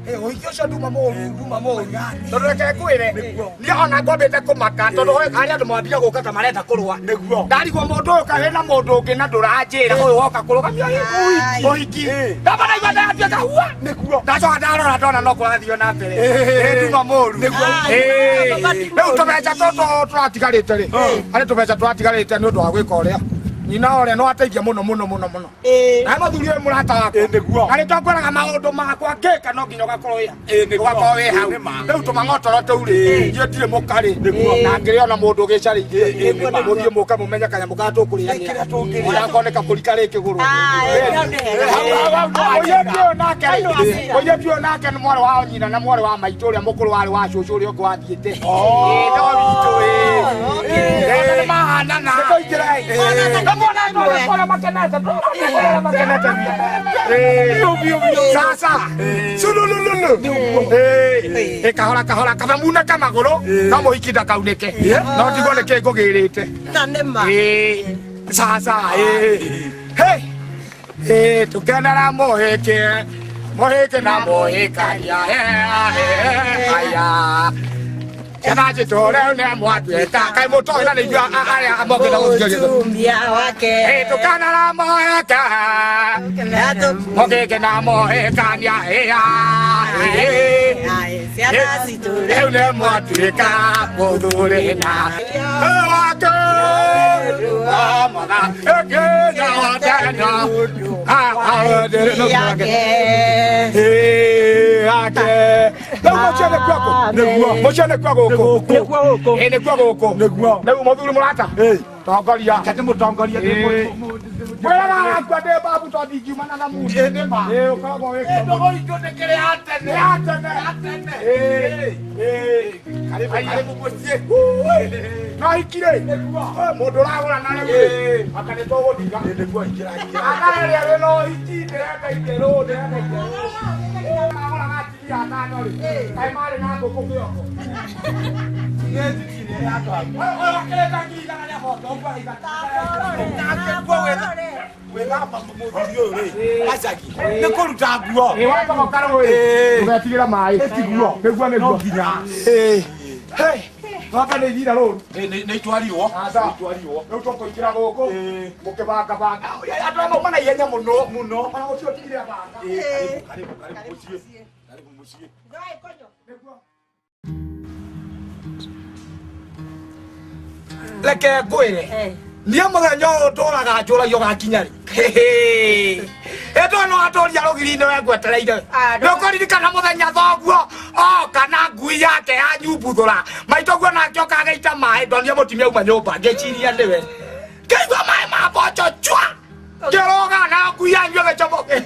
Eh, ũhiki ũcio nduma mũru, nduma mũru. Tondũ reke ngwĩre, niĩ ona ngwambĩte kũmaka tondũ harĩ andũ mambia gũka ta marenda kũrũa. Nĩguo. Ndarigwo mũndũ ũyũ kaĩ na mũndũ ũngĩ na ndũranjĩra ũyũ woka kũrũgamia Ũhiki. ũhiki. Ndamba ndaigua ndatuĩka hua. Nĩguo. Ndacoka ndarora ndona no kũrathiĩ na mbere. Eh. Ĩ, nduma mũru. Nĩguo. Ĩ, rĩu tũbeca tũtũ tũratigarĩte rĩ, harĩ tũbeca tũratigarĩte nĩ ũndũ wa gwĩka ũrĩa nyina ũrĩa no ateithia mũno mũno mũno mũno. Na mũthuri ũyũ mũrata wakwa. Ĩ, nĩguo. Na nĩtwakwĩraga maũndũ makwa ngĩka no nginya ũgakorwo wĩ Ĩ, nĩguo. ũgakorwo wĩ hau. Ĩ, nĩ ma. Rĩu tũmang'otoro tũu rĩ, niĩ ndirĩ mũkarĩ. Nĩguo. Na ngĩrĩ ona mũndũ ũgĩcarĩirie. Ĩ, nĩ ma. Mũthiĩ mũke mũmenye kanyamũ karĩa tũkũrĩanĩra. Kĩrĩa tũngĩrĩa. Ona akorwo nĩ kabũri karĩ kĩgũrũ. Ah, Mũirĩtu ũyũ nake rĩ, mũirĩtu ũyũ nake nĩ mwarĩ wa nyina na mwarĩ wa maitũ ũrĩa mũkũrũ warĩ wa cũcũ ũrĩa ũngĩ wathiĩte. Ĩ, no witũ ĩ. Ĩ, nĩ mahanana. Nĩmuona ũrĩa makenete, ũrĩa makenete. Ĩ, sasa sulululu. Ĩ, ĩ, kahora kahora kaba muneke magũrũ no mũhiki ndakaunĩke no ndigwo nĩ kĩ ngũgĩrĩte. Na nĩ ma. Ĩ, sasa ĩ. Hey! Ĩ, tukenera mũhĩke mũhĩke na mũhĩkania aya ciana citũ rĩu nĩ mwatuĩka kaĩ mũtoĩ na nĩ ithuĩ arĩa mokĩte gũthikĩrĩria Mũtumia wake. Ĩ, tukenera mũhĩke mũhĩke na mũhĩkania ĩa Aye, ciana citũ rĩu nĩ mwatuĩka mũthuri na wake rĩu mũciĩ nĩ kuo kũ? Nĩguo. Mũciĩ nĩ kuo gũkũ? Nĩkuo gũkũ. Ĩ, nĩkuo gũkũ. Nĩguo. Rĩu mũthuri mũrata Ĩ. tongoria Reke ndĩmũtongorie ndĩ mwĩraga arakua ndĩ babu tondũ ndingiumana na mũndũ. Ĩ, nĩ ma. Ĩ, ũkoragwo wĩ Ndũgũ itũ ndĩkĩrĩ ya tene. ya tene. Ya tene. Ĩ, ĩ. Karibu, karibu mũciĩ. No hikire mũndũ ũragũra na rĩu Ĩ. aka nĩ tũgũtiga Ĩ, nĩguo, ingĩra, ingĩra. aka rĩrĩa wĩna ũhiki ndĩrenda itherũ ndĩrenda itherũ magũraga atumia atano rĩ kaĩ marĩ na ngũkũ kĩoko Nĩ njikire handũ hau. Ũyũ akĩrĩta 140,000 ũguo aigana. Nake nguo gwĩthamba mũthuri ũyũ rĩ, acagi nĩ kũruta nguo. Ĩ, watoboka rũĩ Ĩ. ndũgetigĩre maĩ Tiguo. nĩguo No nĩguo nginya. Ĩ. Hey, twamba nĩ ihinda rũru Nĩ itwarirwo. Aca. Nĩ itwarirwo. Rĩu tũkũingĩra gũkũ Ĩ. mũkĩbangabanga andũ aya mauma na ihenya mũno Mũno. ona gũtirĩ ũtigire banga Ĩ, karibu, karibu, karibu mũciĩ. Karibu mũciĩ. Nĩguo. Reke ngwĩre niĩ mũthenya ũyũ ndũraga njũragio gakinya rĩ ĩndũ no atũria rũgiri-inĩ we ngwetereire. Ah, nĩ ũkũririkana mũthenya thoguo oka na ngui yake ya nyumbuthũra maitũ guo nake oka agĩita maĩ ndonire mũtumia auma nyũmba ngĩciria nĩwe ngĩigua maĩ ma mboco chwa ngĩrũga na ngui yanyu ĩgĩcomoke.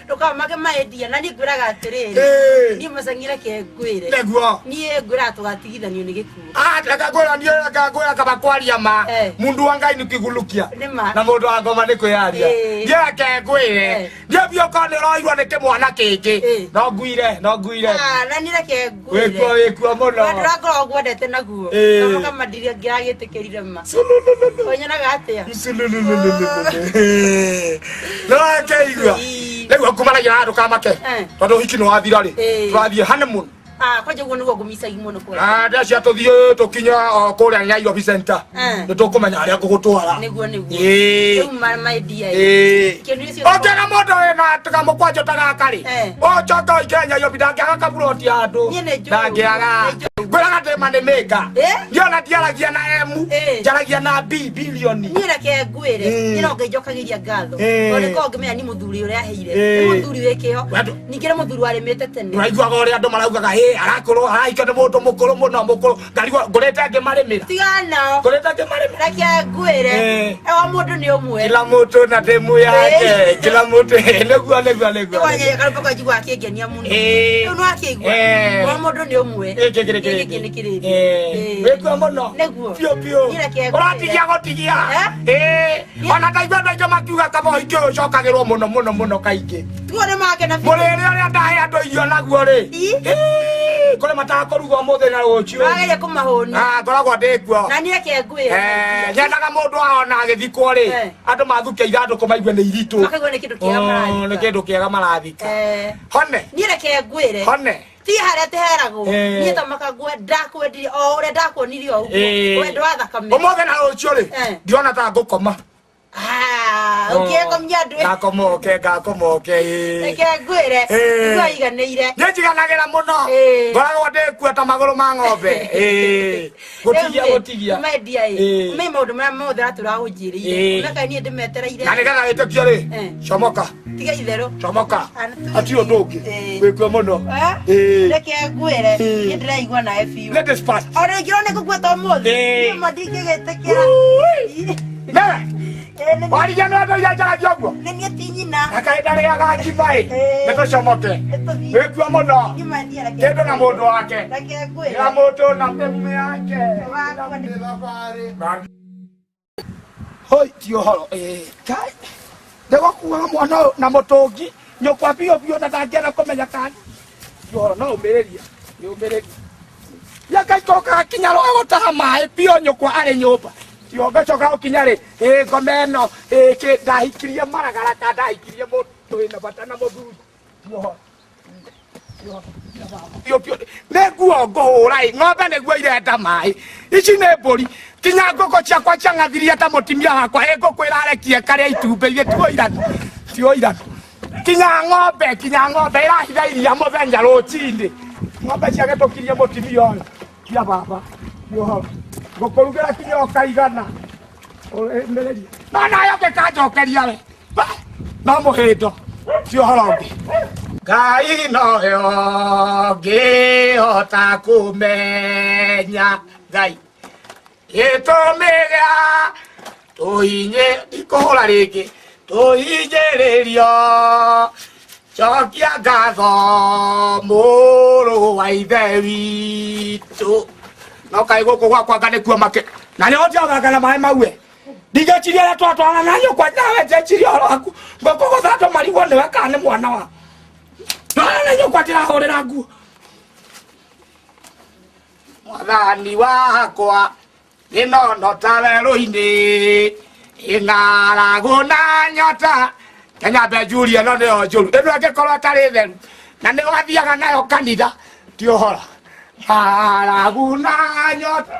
Ndũkamake maendia na niĩ ngwĩraga atĩrĩrĩ. Ĩĩ. Niĩ macang'ira ke ngwĩre. Nĩguo. Niĩ ngwĩraga tũgatigithanio nĩ gĩkuũ. Ah, reke ngwĩra niĩ reke ngwĩra kaba kwaria ma. Eh. Mundu wa Ngai nĩ kĩgulukia. Nĩ ma. Na mũndũ wa ngoma nĩ kwĩyaria. Eh. Niĩ reke ngwĩre. Eh. Niĩ biũ korwo nĩ ũroirwo nĩ kĩmwana kĩngĩ. Eh. No nguire, no nguire. Ah, na niĩ reke ngwĩre. Wĩkuo wĩkuo mũno. Wendo ũrĩa ngoragwo ngwendete naguo. Ĩĩ. Kama kama ndirangĩragĩtĩkĩrire ma. Sulululu. Ũnyonaga atĩa? Sulululu. No akeigua. Ĩĩ. Rĩu ngumanagia na ndũkamake. Eh. Tondũ ũhiki nĩ wathira rĩ. Eh. Tũrathiĩ honeymoon. Ah, kwanja ũguo nĩguo ngũmicagi mũno kwenda. Ah, ndecia tũthiĩ tũkinye o kũrĩa Nairobi Center. Eh. Nĩ tũkũmenya harĩa ngũgũtwara. Nĩguo nĩguo. Ĩĩ. Rĩu maendia ĩ. Ĩĩ. Kĩndũ gĩcio Ũngĩona mũndũ wĩna kamũkwanjũ ta gaka rĩ, Eh. ũcoke ũingĩre Nairobi ndangĩaga kaburoti handũ. Niĩ nĩ njũĩ Ndangĩaga. ũguo, nĩ njũĩ. Ngwĩraga ndĩ ma nĩ mĩnga. Eh? Niĩ ona ndiaragia na M, Eh. njaragia na B, bilioni. Niĩ reke ngwĩre. Ĩĩ. Niĩ no Ngai njokagĩria ngatho. Ĩĩ. Tondũ nĩkoragwo ngĩmenya nĩ mũthuri ũrĩa aheire. Ĩĩ. Nĩ mũthuri wĩ kĩo. Wendo. Ningĩ nĩ mũthuri warĩmĩte tene. Ndũraiguaga ũrĩa andũ maraugaga hĩ arakũrwo arahikio nĩ mũndũ mũkũrũ mũno mũkũrũ ngarigwo ngũrĩte ngĩmarĩmĩra Tigana nao. ngũrĩte ngĩmarĩmĩra. Reke ngwĩre. Ĩĩ. Ewa mũndũ nĩ ũmwe. Kila mtu na timu yake. Ĩĩ. Kila mtu nĩguo nĩguo nĩguo. Nĩwanyenya karũmbe kwa akĩngenia mũno. Ĩĩ. Rĩu nĩwakĩigua. Ĩĩ. Wa mũndũ nĩ ũmwe. Gĩkĩ kĩrĩ kĩrĩ. Gĩkĩ nĩ kĩrĩndĩ. Ĩĩ. Ĩĩ. Wĩkuo mũno. Nĩguo. Biũ biũ. Niĩ reke ngwĩre. Ũratigia gũtigia. Eh? Ĩĩ. Ona ndaigua andũ aingĩ makiuga kaba ũhiki ũyũ ũcokagĩrwo mũno mũno mũno kaingĩ. Tuo nĩ makena biũ. Mũrĩre ũrĩa ndahe andũ irio naguo rĩ. Ii. Ĩĩ. kũrĩ matakũruga ũmũthĩ na rũciũ. Wageria kũmahũnia. Ah, ngoragwo ndĩ kuo. Na niĩ reke ngwĩre. Eh, nyendaga mũndũ ahona agĩthikwo rĩ, Eh. andũ mathuke ithandũkũ maigue nĩ iritũ. Makaigua nĩ kĩndũ kĩega Oh, marathika. nĩ kĩndũ kĩega marathika. Eh. Hone, Niĩ reke ngwĩre. hone. Ti harĩa tũheragwo. Eh. Niĩ ta makangue ndakwendire o ũrĩa ndakuonirie o ũguo. Eh. Wendo wa thakame. Ũmũthĩ na rũciũ rĩ, Eh. ndiona ta ngũkoma. Ah, ũkĩekomia andũ. Ngakomoke, ngakomoke. ĩĩ. Reke ngwĩre. Eh. Igua iganĩire. Niĩ njiganagĩra mũno. Eh. Ngoragwo ndĩ kuo ta magũrũ ma ng'ombe. Ĩĩ. Gũtigia, gũtigia. Mendia ĩ. Eh. Me maũndũ marĩa mothe aratũragũnjĩrĩire. Eh. Meka niĩ ndĩmetereire. Na nĩgetha wĩtĩkie rĩ, Eh. comoka, Tiga itherũ. comoka. Ah, nĩ Hatirĩ ũndũ ũngĩ. Eh. Wĩkue mũno. Eh? Ĩĩ. Reke ngwĩre. Eh. Niĩ ndĩraigua nawe biũ. Ladies first. Ona ingĩrwo nĩ ngũkua ta ũmũthĩ. Eh. Niĩ ma ndingĩgĩtĩkĩra. Nĩwe, Eh, nĩ niĩ- warigia nĩ andũ iria njaragia ũguo. nĩ niĩ ti nyina. Na kaĩ ndarĩaga ngima ĩ, Eh. nĩ tũcomoke. Nĩtũthiĩ. Wĩkue mũno. Niĩ mendia reke Kĩndũ na mũndũ wake. Reke ngwĩre. Kila mũndũ na themu yake. Wakwa nĩ- Hoi, ti ũhoro. Ĩĩ, kai. Ndĩgũkuaga mwana ũyũ na mũtũngi nyũkwa biũ biũ na ndangĩenda kũmenya kana. Ti ũhoro, no ũmĩrĩria. Nĩ ũmĩrĩria. Yakaikũrũkaga kinya rũĩ gũtaha maĩ biũ nyũkwa arĩ nyũmba. Ti ũhoro, ngacoka gũkinya rĩ, ĩĩ ngoma ĩno, ĩĩ kĩ ndahikirie maragara ka ndahikirie mũndũ wĩna bata na mũthuri. Ti ũhoro. Biũ biũ. Nĩ nguo ngũhũra ĩ, ng'ombe nĩguo irenda maĩ. Ici nĩ mbũri. Kinya ngũkũ ciakwa ciang'athirie ta mũtumia wakwa, ĩ ngũkũ ĩrarekie karĩa itumbĩ ithe tiguo iranu. Tiguo iranu. Kinya ng'ombe, kinya ng'ombe ĩrahitha iria mũthenya rũcinĩ. Ng'ombe ciagĩtũkirie mũtumia ũyũ. Tia baba. Ti ũhoro. Ngũkũrugĩra kinya ũkaigana. Ũmĩrĩrie. No nayo ũngĩkanjokeria we. Ba, no mũhĩndo. Ti ũhoro ũngĩ. Ngai nowe ũngĩhota kũmenya Ngai gĩtũmĩga tũhinyĩ ndikũhũra rĩngĩ tũhinyĩrĩrio cokia ngatho mũrũ wa ithe witũ no kaĩ gũkũ gwakwa nga nĩkuo makĩ na nĩho ndiogaga na maĩ mau we ndingĩciria ũrĩa twatwarana na nyũkwa nawe njeciria ũhoro waku ngũkũgũtha andũ marigwo nĩwe kana nĩ mwana wa twara na nyũkwa ndĩrahũrĩra nguo mwathani wakwa ĩnono ta werũ-inĩ ĩng'aragu na nyota kenyambe njurie ĩno nĩyo njũru ĩno ĩngĩkorwo ĩtarĩ theru na nĩ wathiaga nayo kanitha ti ũhoro ng'aragu na nyota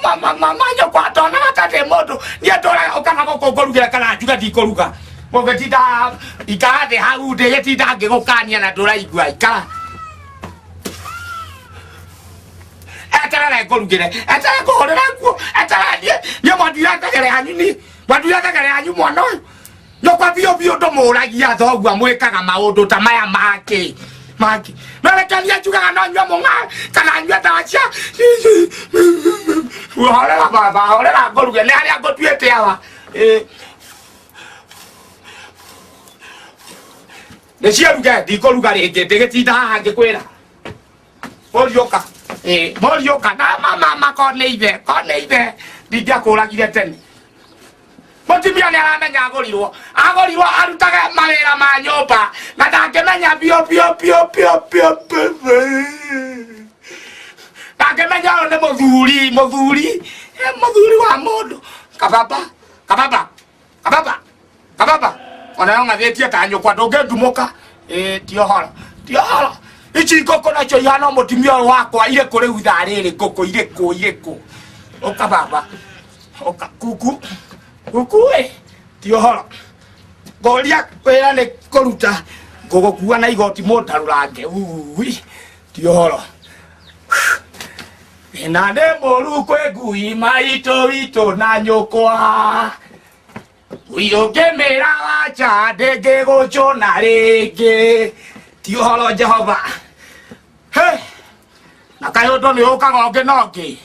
mama mama nyũkwa ndonaga ta ndĩ mũndũ niĩ ndũraga ũka na gũkũ ngũrugĩre kana njuge ndikũruga mũngĩtinda ikara thĩ hau ndĩgĩtinda ngĩgũkania na ndũraigua ikara eterere ngũrugĩre eterere ngũhũrĩre nguo eterere niĩ niĩ mwanduire thegere yanyu ni mwanduire thegere yanyu mwana ũyũ nyũkwa biũ biũ ndũmũragia thoguo mwĩkaga maũndũ ta maya make make no reke niĩ njugaga no nyue mũng'a kana nyue ndawa cia horera baba horera ngũruge nĩ harĩa ngũtuĩte awa Ĩ. Nĩ ciĩruge ndikũruga rĩngĩ ndĩgĩtinda haha ngĩkwĩra mũriũka Ĩ, mũriũka na mama ko nĩ ithe ko nĩ ithe ndingĩakũragire tene mũtumia nĩ aramenya agũrirwo agũrirwo arutage mawĩra ma nyũmba na ndangĩmenya biũ biũ biũ biũ biũ biũ ndangĩmenya ũyũ nĩ mũthuri mũthuri Eh, mũthuri wa mũndũ kababa kababa kababa kababa onayo ng'athĩtie ta nyũkwa ndũngĩndumũka ĩ ti ũhoro ti ũhoro ici ngũkũ nacio ihana o mũtumia ũyũ wakwa irĩ kũ rĩu ithaa rĩrĩ ngũkũ irĩ kũ irĩ kũ ũka baba ũka kuku kuku ĩ ti ũhoro ngũria wĩra nĩ kũruta ngũgũkua na igoti mũndarũrange ui ti ũhoro thĩna nĩ mũru kwĩ ngui maitũ witũ na nyũkwa ngui ũngĩmĩra wacha ndĩngĩgũcũna rĩngĩ ti ũhoro Jehova He! Na kaĩ ũndũ nĩ ũkaga ũngĩ na ũngĩ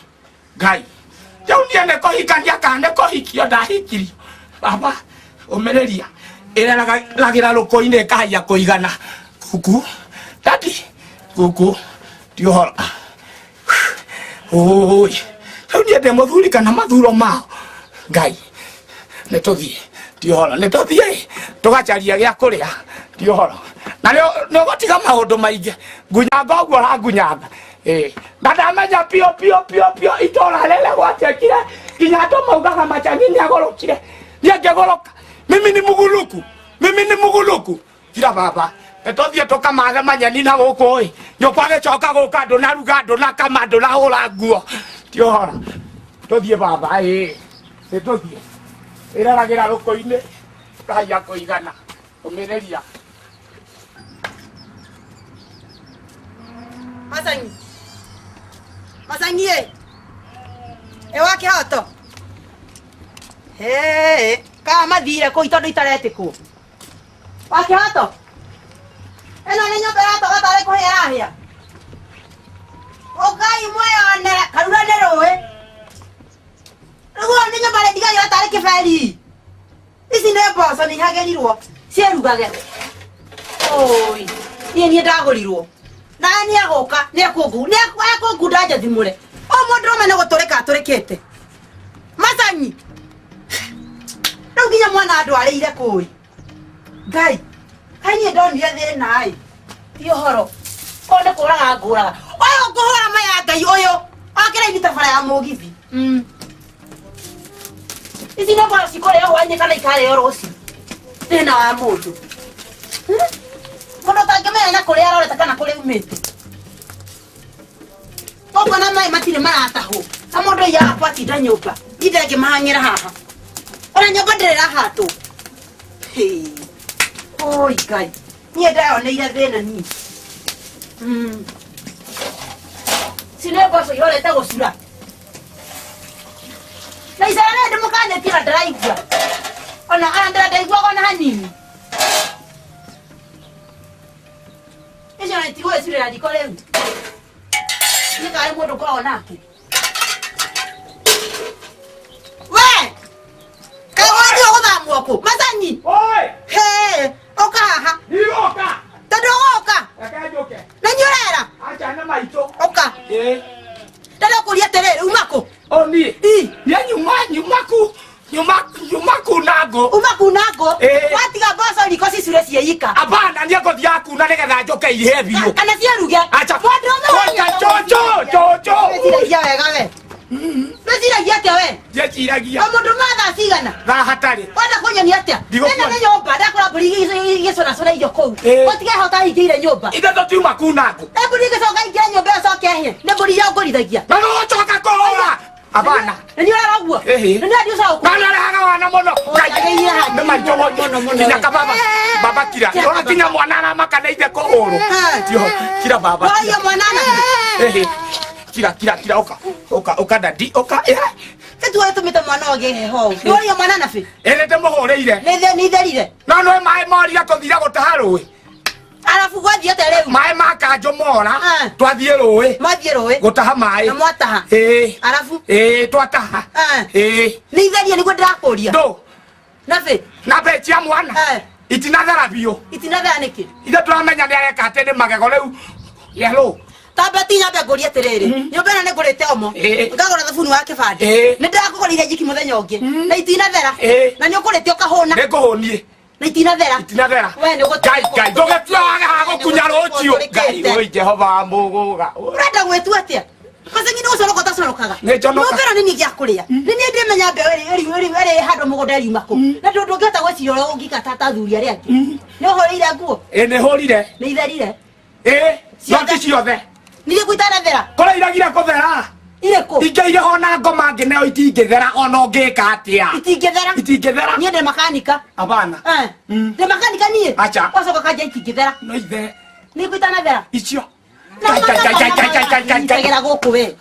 Ngai rĩu niĩ nĩ kũhikania kana nĩ kũhikio ndahikirio baba ũmĩrĩria ĩreragĩra rũkũ-inĩ ĩkahaiya kũigana kuku dadi kuku ti ũhoro ui rĩu niĩ ndĩ mũthuri kana mathuro mao Ngai nĩ tũthiĩ, ti ũhoro, nĩ tũthiĩ tũgacaria gĩa kũrĩa, ti ũhoro. Na nĩ ũgũtiga maũndũ maingĩ, ngunyanga ũguo ũrangunyanga. Ĩĩ, na ndamenya piũ piũ piũ piũ itũra rĩrĩ gwatuĩkire nginya andũ maugaga Machang'i nĩ agũrũkire. Niĩ ngĩgũrũka, mimi ni muguluku, mimi ni muguluku. Kira baba, nĩ tũthiĩ tũkamathe manyeni na gũkũ ĩ, nyũkwa agĩcoka gũka ndũnaruga, ndũnakama, ndũnahũra nguo, ti ũhoro. Tũthiĩ baba, ĩĩ, nĩ tũthiĩ. Ĩreragĩra rũkũ-inĩ, ũkahaiya kũigana, ũmĩrĩria. Masangi. Masangi e. E wa kihoto. He, ka mathire kuu tondu itaretikwo. Wa kihoto. Ĩno nĩ nyũmba ĩratoga tarĩ kũhĩa ĩrahĩa. Ũkai mwĩyonere karura nĩ rũĩ. Rĩu nĩ nyũmba rĩndigagĩra tarĩ kĩberi. Ici nĩ mboco nĩ ihagĩrirwo ciĩrugage. Oi, niĩ niĩ ndagũrirwo. Na nĩ egũka, nĩ ekũngu, nĩ ekũngunda njathimũre. O mũndũrũme nĩ gũtũrĩka atũrĩkĩte. Macanyi. Rĩu nginya mwana andwarĩire kũĩ. Ngai, kaĩ niĩ ndonire thĩna ĩ. Ti ũhoro. Ũyũ nĩ kũraga ngũraga. Ũyũ ngũhũra maya Ngai ũyũ. Okĩra ini tabara ya mũgithi. Ici no ngorwo cikũrĩo hwainĩ kana ikarĩo rũciũ. Thĩna wa mũndũ. Mũndũ ũtangĩmenya na kũrĩa arorete kana kũrĩa umĩte. Koguo na maĩ matirĩ maratahwo. Na mũndũ aiyaga gwatinda nyũmba. Ithe ngĩmahang'ĩra haha. Ona nyũmba ndĩrĩ ĩrahatwo. Hĩ. Oi Ngai. Niĩ ndeyoneire thĩna niĩ. Ici nĩ mboco irorete gũcura. Na icera rĩrĩ ndĩmũkanĩtie na ndĩraigua. Ona ona ndĩra ndaiguaga ona hanini. Icio nĩ tigũgĩcurĩra riko rĩu. Niĩ karĩ mũndũ ngoragwo nake. We! Kaĩ wathiĩ gũthamwo kũ? Macanyi! Oi! Hĩ! Ũka haha. Ndigoka! Tondũ ũgoka. Reke njũke. Na inyuĩ ũrera. Acha nĩ maitũ. Ũka. Ĩĩ. Ndĩrenda kũria atĩrĩrĩ, uma kũ? O niĩ. Ii. Niĩ nyuma nyuma ku nyuma nyuma kuna ngũ. Uma kuna ngũ. Ĩĩ. Watiga mboco riko cicure ciĩika. Abana niĩ ngũthiaga kuna nĩgetha njũke ihe biũ. Kana ciĩruge. Acha. Mũndũrũme Kwanza chocho chocho. Wĩciragia wega we. Wĩciragia atĩa we? Ndieciragia. O mũndũ ma thaa cigana? Thaa hatarĩ. Wenda kũnyonia atĩa? Ndigũkuonia. Ĩno nĩ nyũmba, ndakora mbũri igĩcũracũra irio kũu. Ĩĩ. Ũtige hota hingĩire nyũmba. Ithe tũtiuma kuna ngũ. Ĩ mbũri ĩgĩcoka ingĩre nyũmba ĩyo ĩcoke ĩhĩe. Nĩ mbũri iria ngũrithagia. Na no ũcoka kũhũra. Abana. Na nĩ ũrera ũguo? Ĩhĩ. Na nĩ ũrathiĩ ũcoka Na nĩũrehaga wana mũno. Ũnjagĩire hanini Nĩ maitũ mũno, mũno, Kinya we. kababa. Baba kira. Kira Ũra kinya mwana aramaka nĩ ithe kũhũrwo. Tio. Kira baba. Woria mwana na. Ĩhĩ. Kira kira kira ũka. Ũka ũka dadi ũka. Ĩhĩ. Tĩtuo ĩtũmĩte mwana ũgĩe heho ũũ. Woria mwana na bĩ. Ĩrĩ ndĩmũhũrĩire. Nĩ nĩ itherire. No nĩ maĩ morire tũthire gũtaha rũĩ. Arabu gwathiĩ atĩa rĩu? Maĩ ma kanjũ mora. Ah. Twathiĩ rũĩ. Mwathiĩ rũĩ. Gũtaha maĩ. Na mwataha. Ĩĩ. Arabu. Ĩĩ twataha. Ah. Ĩĩ. Nĩ itherie nĩguo ndĩrakũria. Ndũ. Na bĩ. Na mbeca cia mwana. Eh. Itinathera biũ. Itinathera nĩkĩ? Ithe tũramenya nĩ areka atĩ nĩ magego rĩu. Yellow. Tamba ti nyambe ngũrie atĩrĩrĩ. Nyũmba ĩno nĩ ngũrĩte omo. Ĩĩ. Ngagũra thabuni wa kĩbandĩ. Ĩĩ. Nĩ ndĩrakũgũrĩire njiki mũthenya ũngĩ. Na itinathera. Ĩĩ. Na nĩ ũkũrĩte ũkahũna. Nĩ ngũhũniĩ. Na itinathera. Itinathera. We nĩ ũgũtũrĩka. Ngai Ngai ndũgĩtua wage ha gũkunya rũciũ. Ngai oi Jehova wa mũgũga. Ũrenda gwĩtua atĩa? Macangi nĩ gũconoka ũtaconokaga. Nĩ njonoka. Nyũmba ĩno nĩ niĩ gĩa kũrĩa. Nĩ niĩ ndĩmenya mbeũ ĩrĩ handũ mũgũnda ĩriuma kũ. Na ndũngĩhota gwĩciria ũrĩa ũngĩka ta athuri arĩa angĩ. Nĩ ũhũrĩire nguo? Ĩĩ nĩ hũrire. Nĩ itherire. Ĩĩ. Ciothe. No ti ciothe. Nĩ irĩkũ itanathera? Kũrĩa iragire kũthera. Irĩkũ? Ingĩ irĩ ho na ngoma ngĩneo itingĩthera ona ũngĩka atĩa. Itingĩthera. Itingĩthera. Niĩ ndĩ makanika. Abana. Eh. Ndĩ makanika niĩ. Acha. Wacoka kanja itingĩthera. No ithere. Nĩ irĩkũ itanathera? Icio. Ngai, Ngai, Ngai, Ngai, Ngai, Ngai, Ngai, Ngai. Tegera gũkũ we.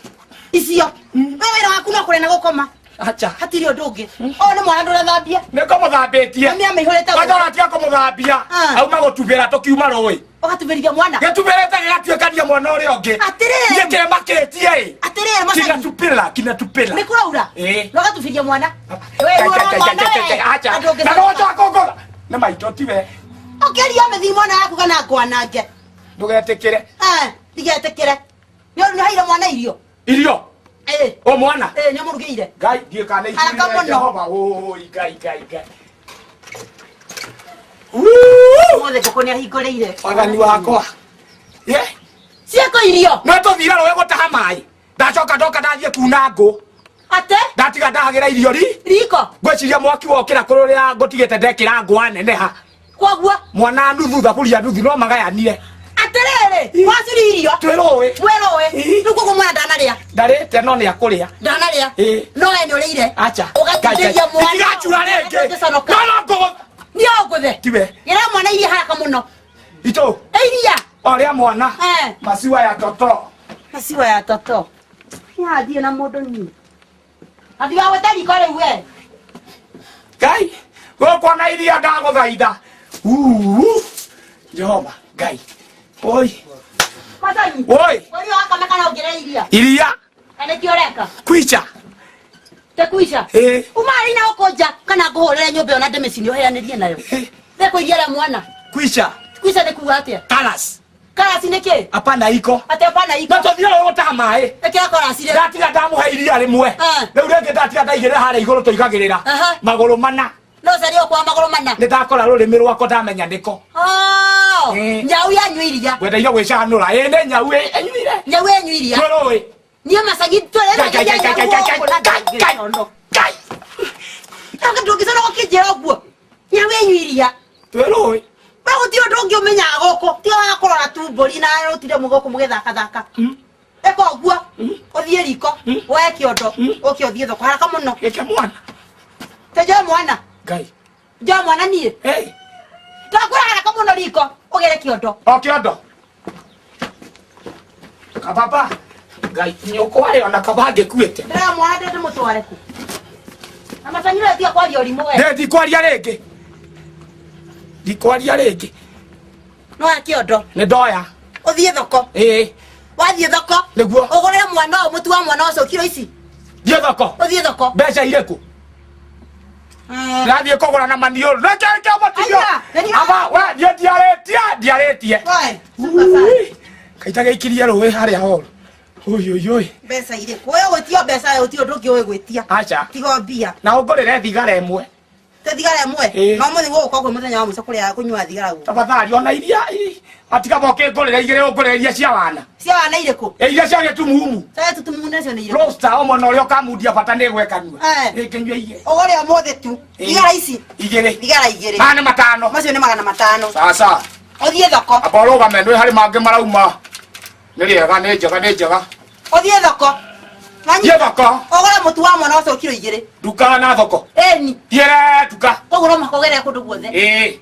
Icio. We wĩra waku no kũrĩa na gũkoma. Acha. Hatirĩ ũndũ ũngĩ. Ũyũ nĩ mwana ndũrathambia. Nĩ ngũmũthambĩtie. Mami amĩihũrĩte Kwanza ũratiga kũmũthambia. Ah. Auma gũtubĩra tũkiuma rũĩ. Ũgatubĩrithia mwana. Gĩtubĩrĩte gĩgatuĩkania mwana ũrĩa ũngĩ. Atĩrĩrĩ. Niĩ kĩmakĩtie ĩ. Atĩrĩrĩ Macangi. Kinatupĩra, kinatupĩra. Nĩ kũraura. Ĩĩ. Na ũgatubĩria mwana. We Ngai, ũrora Ngai, mwana Ngai, Ngai, we. Ngai, acha. Andũ ũngĩ Na conoka. no njoka kũngũtha. Nĩ maitũ tiwe. Ũkĩria mĩthii mwana yaku kana ngwanange. Ndũgetĩkĩre. Eh, ndigetĩkĩre. Nĩ ũndũ nĩ ũheire mwana irio. Irio. Ĩĩ. O mwana. Ĩĩ, nĩ ũmũrugĩire. Ngai ndiĩ kana Haraka ikurire mũno. Jehova. Oi Ngai Ngai Ngai. Ũmũthĩ ngũkũ nĩ ahingũrĩire. Wathani wakwa. Ye. Ciĩkũ irio. No tũthire rũĩ gũtaha maĩ. Ndacoka ndoka ndathiĩ kuna ngũ. Ate? Ndatiga ndahagĩra irio ri. Riko. Ngwĩciria mwaki wokĩra kũrĩa ngũtigĩte ndekĩra ngũ aneneha. Koguo. Mwana nuthu thaburia nuthu no magayanire. Atĩrĩrĩ, wacuri irio. Twĩ rũĩ. Mwĩ rũĩ. Ii. Rĩu koguo mwana ndanarĩa. Ndarĩte no nĩ akũrĩa. Ndanarĩa. Ii. No we nĩ ũrĩire. Acha. Ũgatindĩria mwana. Itigacura rĩngĩ. Ndũngĩconoka. No no ngũgũ. Niĩ ũngũthe. Tiwe. Gĩra mwana iria haraka mũno. Itũ. Iria. O rĩa mwana. Eh. Maziwa ya toto. Maziwa ya toto. Yathiĩ na mũndũ niĩ. Na ndigagwĩte riko rĩu we. Ngai. Gũkũ na iria ndagũthaitha. Uu. Jehova Ngai. Oi. Macanyi. Oi. Ũrĩa wakame kana ũngĩrĩa iria. Iria. Kana nĩkĩo ũreka? Kwicha. Te kuica. Ĩ. Uma rĩ na gũkũ nja kana ngũhũrĩre nyũmba ĩyo na ndĩmĩcine ũheanĩrie nayo. Ĩ. Thekũ iria rĩa mwana. Kwicha. Kuica nĩ kuga atĩa? Kalas. Karasi nĩ kĩ? Hapana iko. Atĩ hapana iko. No tũthire rũĩ gũtaha maĩ. Ĩkĩra karasi rĩ. Ndatiga ndamũhe iria rĩmwe. Eh. Rĩu rĩngĩ ndatiga ndaigĩrĩra harĩa igũrũ tũigagĩrĩra. Aha. Magũrũ mana. No carie ũkwa magũrũ mana. Nĩ ndakora rũrĩmĩ rwakwa ndamenya nĩko. Oh, Ĩ. nyau yanyua iria. Ngwendaire gwĩcanũra. Ĩ nĩ nyau ĩ ĩnyuire. Nyau yanyua iria. Twĩ rũĩ. Niĩ macangi twĩre Ngai, Ngai, Ngai, Ngai, Ngai, Ngai, Ngai, Ngai, Ngai. Ndũngĩconoka ũkĩnjĩra ũguo. Nyau yanyua iria. Twĩ rũĩ. We gũtirĩ ũndũ ũngĩ ũmenyaga gũkũ. Tiga wa kũrora tu mbũri na ũtinde gũkũ mũgĩthakathaka. Ĩka ũguo. Ũthiĩ riko. Woe kĩondo. Ũke ũthiĩ thoko haraka mũno. Gĩke mwana. Te njoe mwana. Ngai. Njoe mwana niĩ. Hey. Ndakwĩra haraka mũno riko. Ũgere kĩondo. O kĩondo. Kababa. Ngai nyũkwa ĩyo na kaba ngĩkuĩte. Ndĩra mwana ndĩ ndĩmũtware kũ. Na macanyiro tiga kwaria ũrimũ we. Ndĩ ndikwaria rĩngĩ. Ndikwaria rĩngĩ. Noya kĩondo. Nĩ ndoya. Ũthiĩ thoko. Ĩĩ. Wathiĩ thoko. Nĩguo. Ũgũrĩre mwana ũyũ mũtu wa mwana ũcio kiro ici. Thiĩ thoko. Ũthiĩ thoko. Mbeca irĩkũ? Ndĩrathiĩ kũgũra na maniũrũ. Reke reke mũtigio. Aya, nĩ- Aba we niĩ ndiarĩtie ndiarĩtie. Oe. Ui, Kaita gĩikirie rũĩ harĩa horo. Ui ui ui. Mbeca irĩkũ? Ũyũ gwĩtio mbeca gũtirĩ ũndũ ũngĩ ũĩ gwĩtia. Aca. Tiga o mbia. Na ũngũrĩre thigara ĩmwe. Te thigara ĩmwe. Ĩĩ. No mũthĩ gũgũkorwo kwĩ mũthenya wa mũico kũrĩa kũnyua thigara gũkũ. Tafadhali ona iria ii, atiga boke ngũrĩre igĩrĩ ũngũrĩre iria cia wana. Cia wana irĩkũ? Ĩ, Iria cia gĩtumumu. Cia tũtumumu nacio nĩ irĩkũ? Roaster o mwena ũrĩa ũkamundia bata nĩ gwekanyua. Eh. Ĩ, ngĩnyua igĩrĩ. Ũgũre ũmũthĩ tu. Ĩĩ. Thigara ici. Igĩrĩ. Thigara igĩrĩ. Maya nĩ matano. Macio nĩ 500. Sasa. Ũthiĩ thoko. Amba ũrũgame nĩ harĩ mangĩ marauma. Nĩ rĩega nĩ njega nĩ njega. Ũthiĩ thoko. Thiĩ thoko. Ũgũre mũtu wa mwana ũcio kiro igĩrĩ. Nduka na thoko. Ĩni. Thiĩre nduka. Koguo no mũhaka ũgerere kũndũ guothe. Ĩĩ.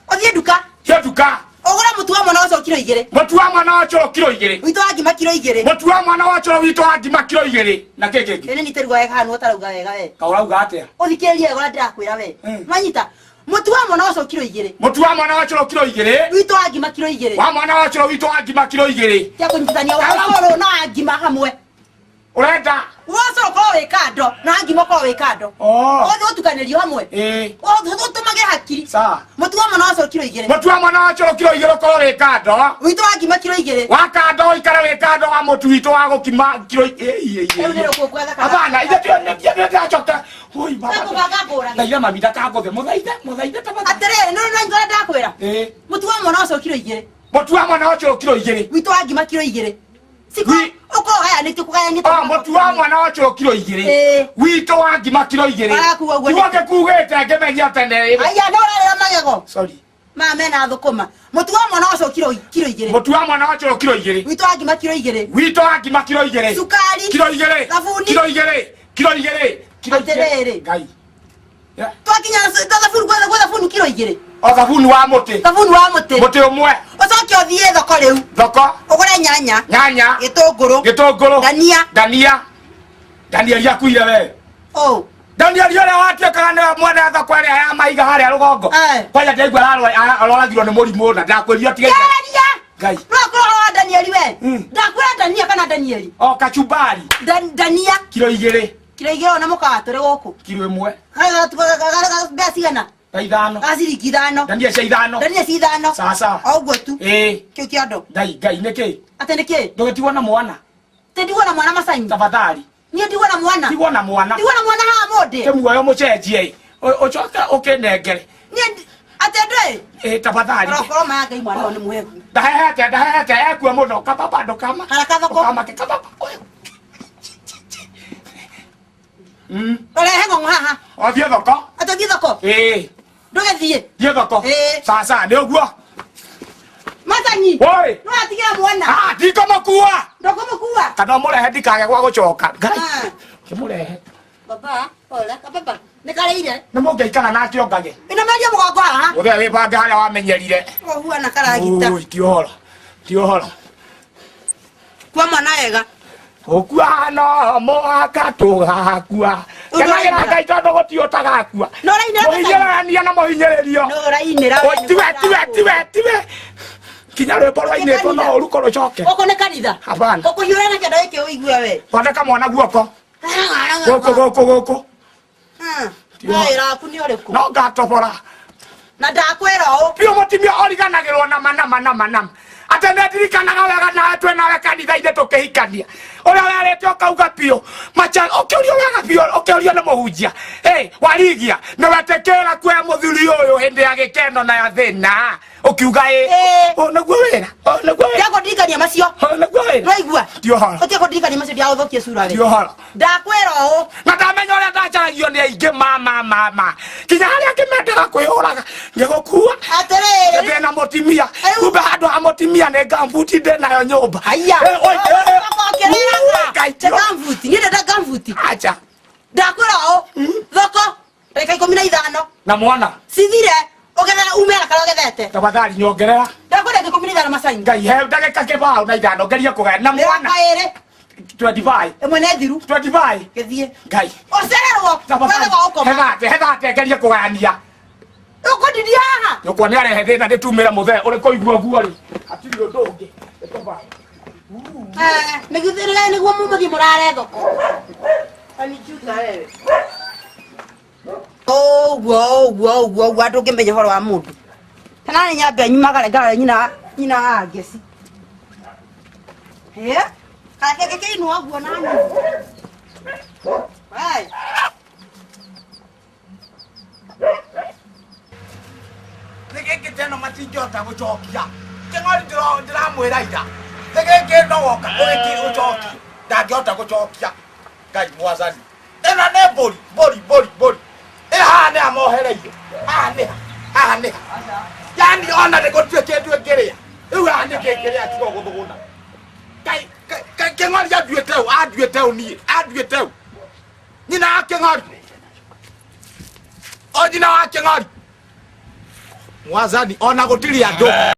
Ũthiĩ nduka. Thiĩ nduka. Ũgũre mũtu wa mwana ũcio kiro igĩrĩ. Mũtu wa mwana wa cũrũ kiro igĩrĩ. Witũ wa ngima kiro igĩrĩ. Mũtu wa mwana wa cũrũ witũ wa ngima kiro igĩrĩ. Na kĩ kĩngĩ? Ĩni nĩ ruga wega hanu ũtarauga wega we. Kaũrauga atĩa? Ũthikĩrĩrie wega ũrĩa ndĩrakwĩra we. Nwanyita. Mũtu wa mwana ũcio kiro igĩrĩ. Mũtu wa mwana wa cũrũ kiro igĩrĩ. Witũ wa ngima kiro igĩrĩ. Wa mwana wa cũrũ witũ wa ngima kiro igĩrĩ. Tia kũnyitithania wa cũrũ na wa ngima hamwe. Ũrenda? Wa cũrũ ũkorwo wĩ kando na wa ngima ũkorwo wĩ kando. Oh. Ũthiĩ ũtukanĩrio hamwe. Ĩĩ. Ũtũmagĩre hakiri. Sawa. Mũtu wa mwana ũcio kiro igĩrĩ. Mũtu wa mwana wa cũrũ kiro igĩrĩ ũkorwo wĩ kando. Witũ wa ngima kiro igĩrĩ. Wa kando ũikare wĩ kando wa mũtu witũ wa gũkima kiro ĩ ĩ Rĩu nĩ ĩ. rũkũngũ thaka. Hapana, ithe ndio ndĩracoka. Oi baba. Ndakũbanga ngũrage. Thaitha mami ndakangũthe mũthaithe mũthaithe tafadhali. Atĩrĩrĩ, nĩ nĩ ũrĩa ndakwĩra. Ĩĩ. Mũtu wa mwana ũcio kiro igĩrĩ. Mũtu wa mwana wa cũrũ kiro igĩrĩ. Witũ wa ngima kiro igĩrĩ. Siko Wi- ũkorwo ũgayanĩtio kũgayanĩtio. Ah, mũtu wa mwana wa cũrũ kiro igĩrĩ. Ĩĩ. Witũ wa ngima kiro igĩrĩ. Arakuga ũguo Niguo ngĩkugĩte ngĩmenya tene. Aya, nĩ ũrarĩra magego. Sorry. Maya mena thũkũma. Mũtu wa mwana ũcio kiro igĩrĩ. Mũtu wa mwana wa cũrũ kiro igĩrĩ. Witũ wa ngima kiro igĩrĩ. Witũ wa ngima kiro igĩrĩ. Cukari. Kiro igĩrĩ. Thabuni. Kiro igĩrĩ. Kiro igĩrĩ. Kiro igĩrĩ. Atĩrĩrĩ. Ngai. Yeah. Twakinya thabuni gwetha thabuni kiro igĩrĩ. O thabuni wa mũtĩ. Thabuni wa mũtĩ. Mũtĩ ũmwe. Ũcoke ũthiĩ thoko rĩu. Thoko. Ũgũre nyanya. Nyanya. Gĩtũngũrũ. Gĩtũngũrũ. Ndania. Ndania. Danieli akuire we. Oh. Danieli ũrĩa watuĩkaga nĩwe mwene thoko ĩrĩa ya maiga harĩa rũgongo. Eh. Kwanja ndaigua aroragirwo nĩ mũrimũ na ndakwĩrire ũtige. Geria. Ngai. No akorwo ũhoro wa Danieli we. Mm. Ndakwĩra ndania kana Danieli. O kachumbari Ndania. kiro igĩrĩ. Kiro igĩrĩ ona mũkawa tũrĩ gũkũ. Kiro ĩmwe. Mbeca cigana? Ta ithano. Ga ciringi ithano. Ndania cia ithano. Ndania ci ithano. Sawa. O ũguo tu. Ĩĩ. Kĩu kĩondo. Ngai Ngai nĩkĩ? Atĩ nĩkĩ? Ndũgĩtigwo na mwana. Tĩndigwo na mwana macanyi. Tafadhali. Niĩ ndigwo na mwana. Ndigwo na mwana. Ndigwo na mwana haha mũndĩ. Kĩmuoyo mũcenjie ũcoke ũkĩnengere. Niĩ atĩ ndũĩ. Ĩ tafadhali. Korokoro maya Ngai mwana ũyũ nĩ mũhehu. Ndahehete ndahehete ekue mũno kababa ndũkama. Haraka thoko. Ndũkamake kababa. Ũrehe ng'ong'o haha. O thiĩ thoko. Atĩ thiĩ thoko. Ĩĩ. Ndũgĩthiĩ. Thiĩ thoko. Ĩĩ. Sasa nĩ ũguo. Matanyi. Woi. No atigira mwana. Ah, ndikũmũkua. Ndũkũmũkua. Kana ũmũrehe ndikage gwa gũcoka. Ngai. Ah. Kĩmũrehe. Baba, pole, kababa. Nĩ karĩire. Nĩ mũngĩikara nake ongage. Ĩno meria mũgongo haha. Mũthee wĩbange harĩa wamenyerire. Ũhuana karagita. Ui, ti ũhoro. Ti ũhoro. Kua mwana wega. Gũkua no mũhaka tũgakua. Ũndũ Kenagĩra ũrainĩra. Ngai tondũ gũtirĩ ũtagakua. No ũrainĩra Mũhinyĩrĩrania na mũhinyĩrĩrio. No ũrainĩra. Oi, tiwe tiwe tiwe tiwe. Kinya rwĩmbo rwainĩtwo no ũruko rũcoke. Gũkũ nĩ kanitha. Hapana. Ũkũhiũra na kĩndũ gĩkĩ ũigue we. Thondeka mwana guoko. Gũkũ gũkũ gũkũ. Wĩra waku nĩ ũrĩkũ? No ngatobora. Na ndakwĩra ũũ. Biũ mũtumia origanagĩrwo nama nama nama nama. Atĩ nĩ ndirikanaga wega nawe twĩ nawe kanitha-inĩ tũkĩhikania. Ũrĩa werĩte ũkauga biũ. Macha ũkĩũrio wega biũ ũkĩũrio nĩ mũhunjia. Hey, warigia nĩ wetĩkĩra kuoya mũthuri ũyũ hĩndĩ ya gĩkeno na ya thĩna. Ũkiuga ĩ. Ĩ. Ũũ nĩguo wĩra. Ũũ nĩguo wĩra. Ndiakũndirikania macio. Ũũ nĩguo wĩra. Nĩwaigua? Ti ũhoro. Ũtige kũndirikania macio ndiagũthũkie cura we. Ti ũhoro. Ndakwĩra ũũ. Na ndamenya ũrĩa ndacaragio nĩ aingĩ ma ma ma ma. Kinya harĩa ngĩmendaga kwĩyũraga ngĩgũkua. Atĩrĩrĩ. Ndĩ na mũtumia. Rĩu- Kumbe handũ ha mũtumia nĩ ngambuti ndĩ nayo nyũmba. Haiya. Eh, oi, eh, eh. Ngai, Ũkĩrĩraga. Gambuti. Niĩ ndenda gambuti. Acha. Ndakwĩra ũũ. Thoko. Ndagĩka 15. Na mwana. Cithire. Ũgethere ume haraka ũrĩa ũgethete. Tafadhali nyongerera. Ndakwĩra ndagĩka 15 macani. Ngai he ndagĩka kĩbaũ na ithano ngerie kũgaya na mwana. Mĩrongo ĩrĩ. 25. Ĩmwe nĩ thiru. 25. Gĩthiĩ. Ngai. Ũcererwo. Tafadhali. Wethe gwa gũkoma. Hethate hethate ngerie kũgayania. Ũkũndinia haha. Nyũkwa nĩ arehe thĩna ndĩtumĩre mũthee ũrĩ kũigua guo rĩ. Hatirĩ ũndũ ũngĩ. Ĩkũbaũ. Eh, nĩguo nĩguo mũthiĩ mũrare thoko. Ũguo ũguo ũguo ũguo andũ ngĩmenya ũhoro wa mũndũ. Kana nĩ nyambe nyumagare ngarore nyina nyina wa ngeci. Hĩ? Kana kĩngĩ kĩinwo ũguo na niĩ. Wee. Nĩ gĩkĩ teno matingĩhota gũcokia. Kĩng'ori ndĩramwĩra ira. Nĩ gĩkĩ no woka ũgĩki ũcokie. Ndangĩhota gũcokia. Ngai mwathani. Ĩno nĩ mbũri, mbũri, mbũri, mbũri. Ĩ haha nĩ amohereirio. Haha nĩ ha, haha nĩ ha. Yani ona nĩ gũtirĩ kĩndũ ĩngĩrĩa. Rĩu haha nĩ kĩngĩrĩa tiga gũthũgũna. Ngai, Ngai, kĩng'ori anduĩte ũũ, anduĩte ũũ niĩ, anduĩte ũũ. Nyina wa kĩng'ori. O nyina wa kĩng'ori. Mwathani ona gũtirĩ andũ.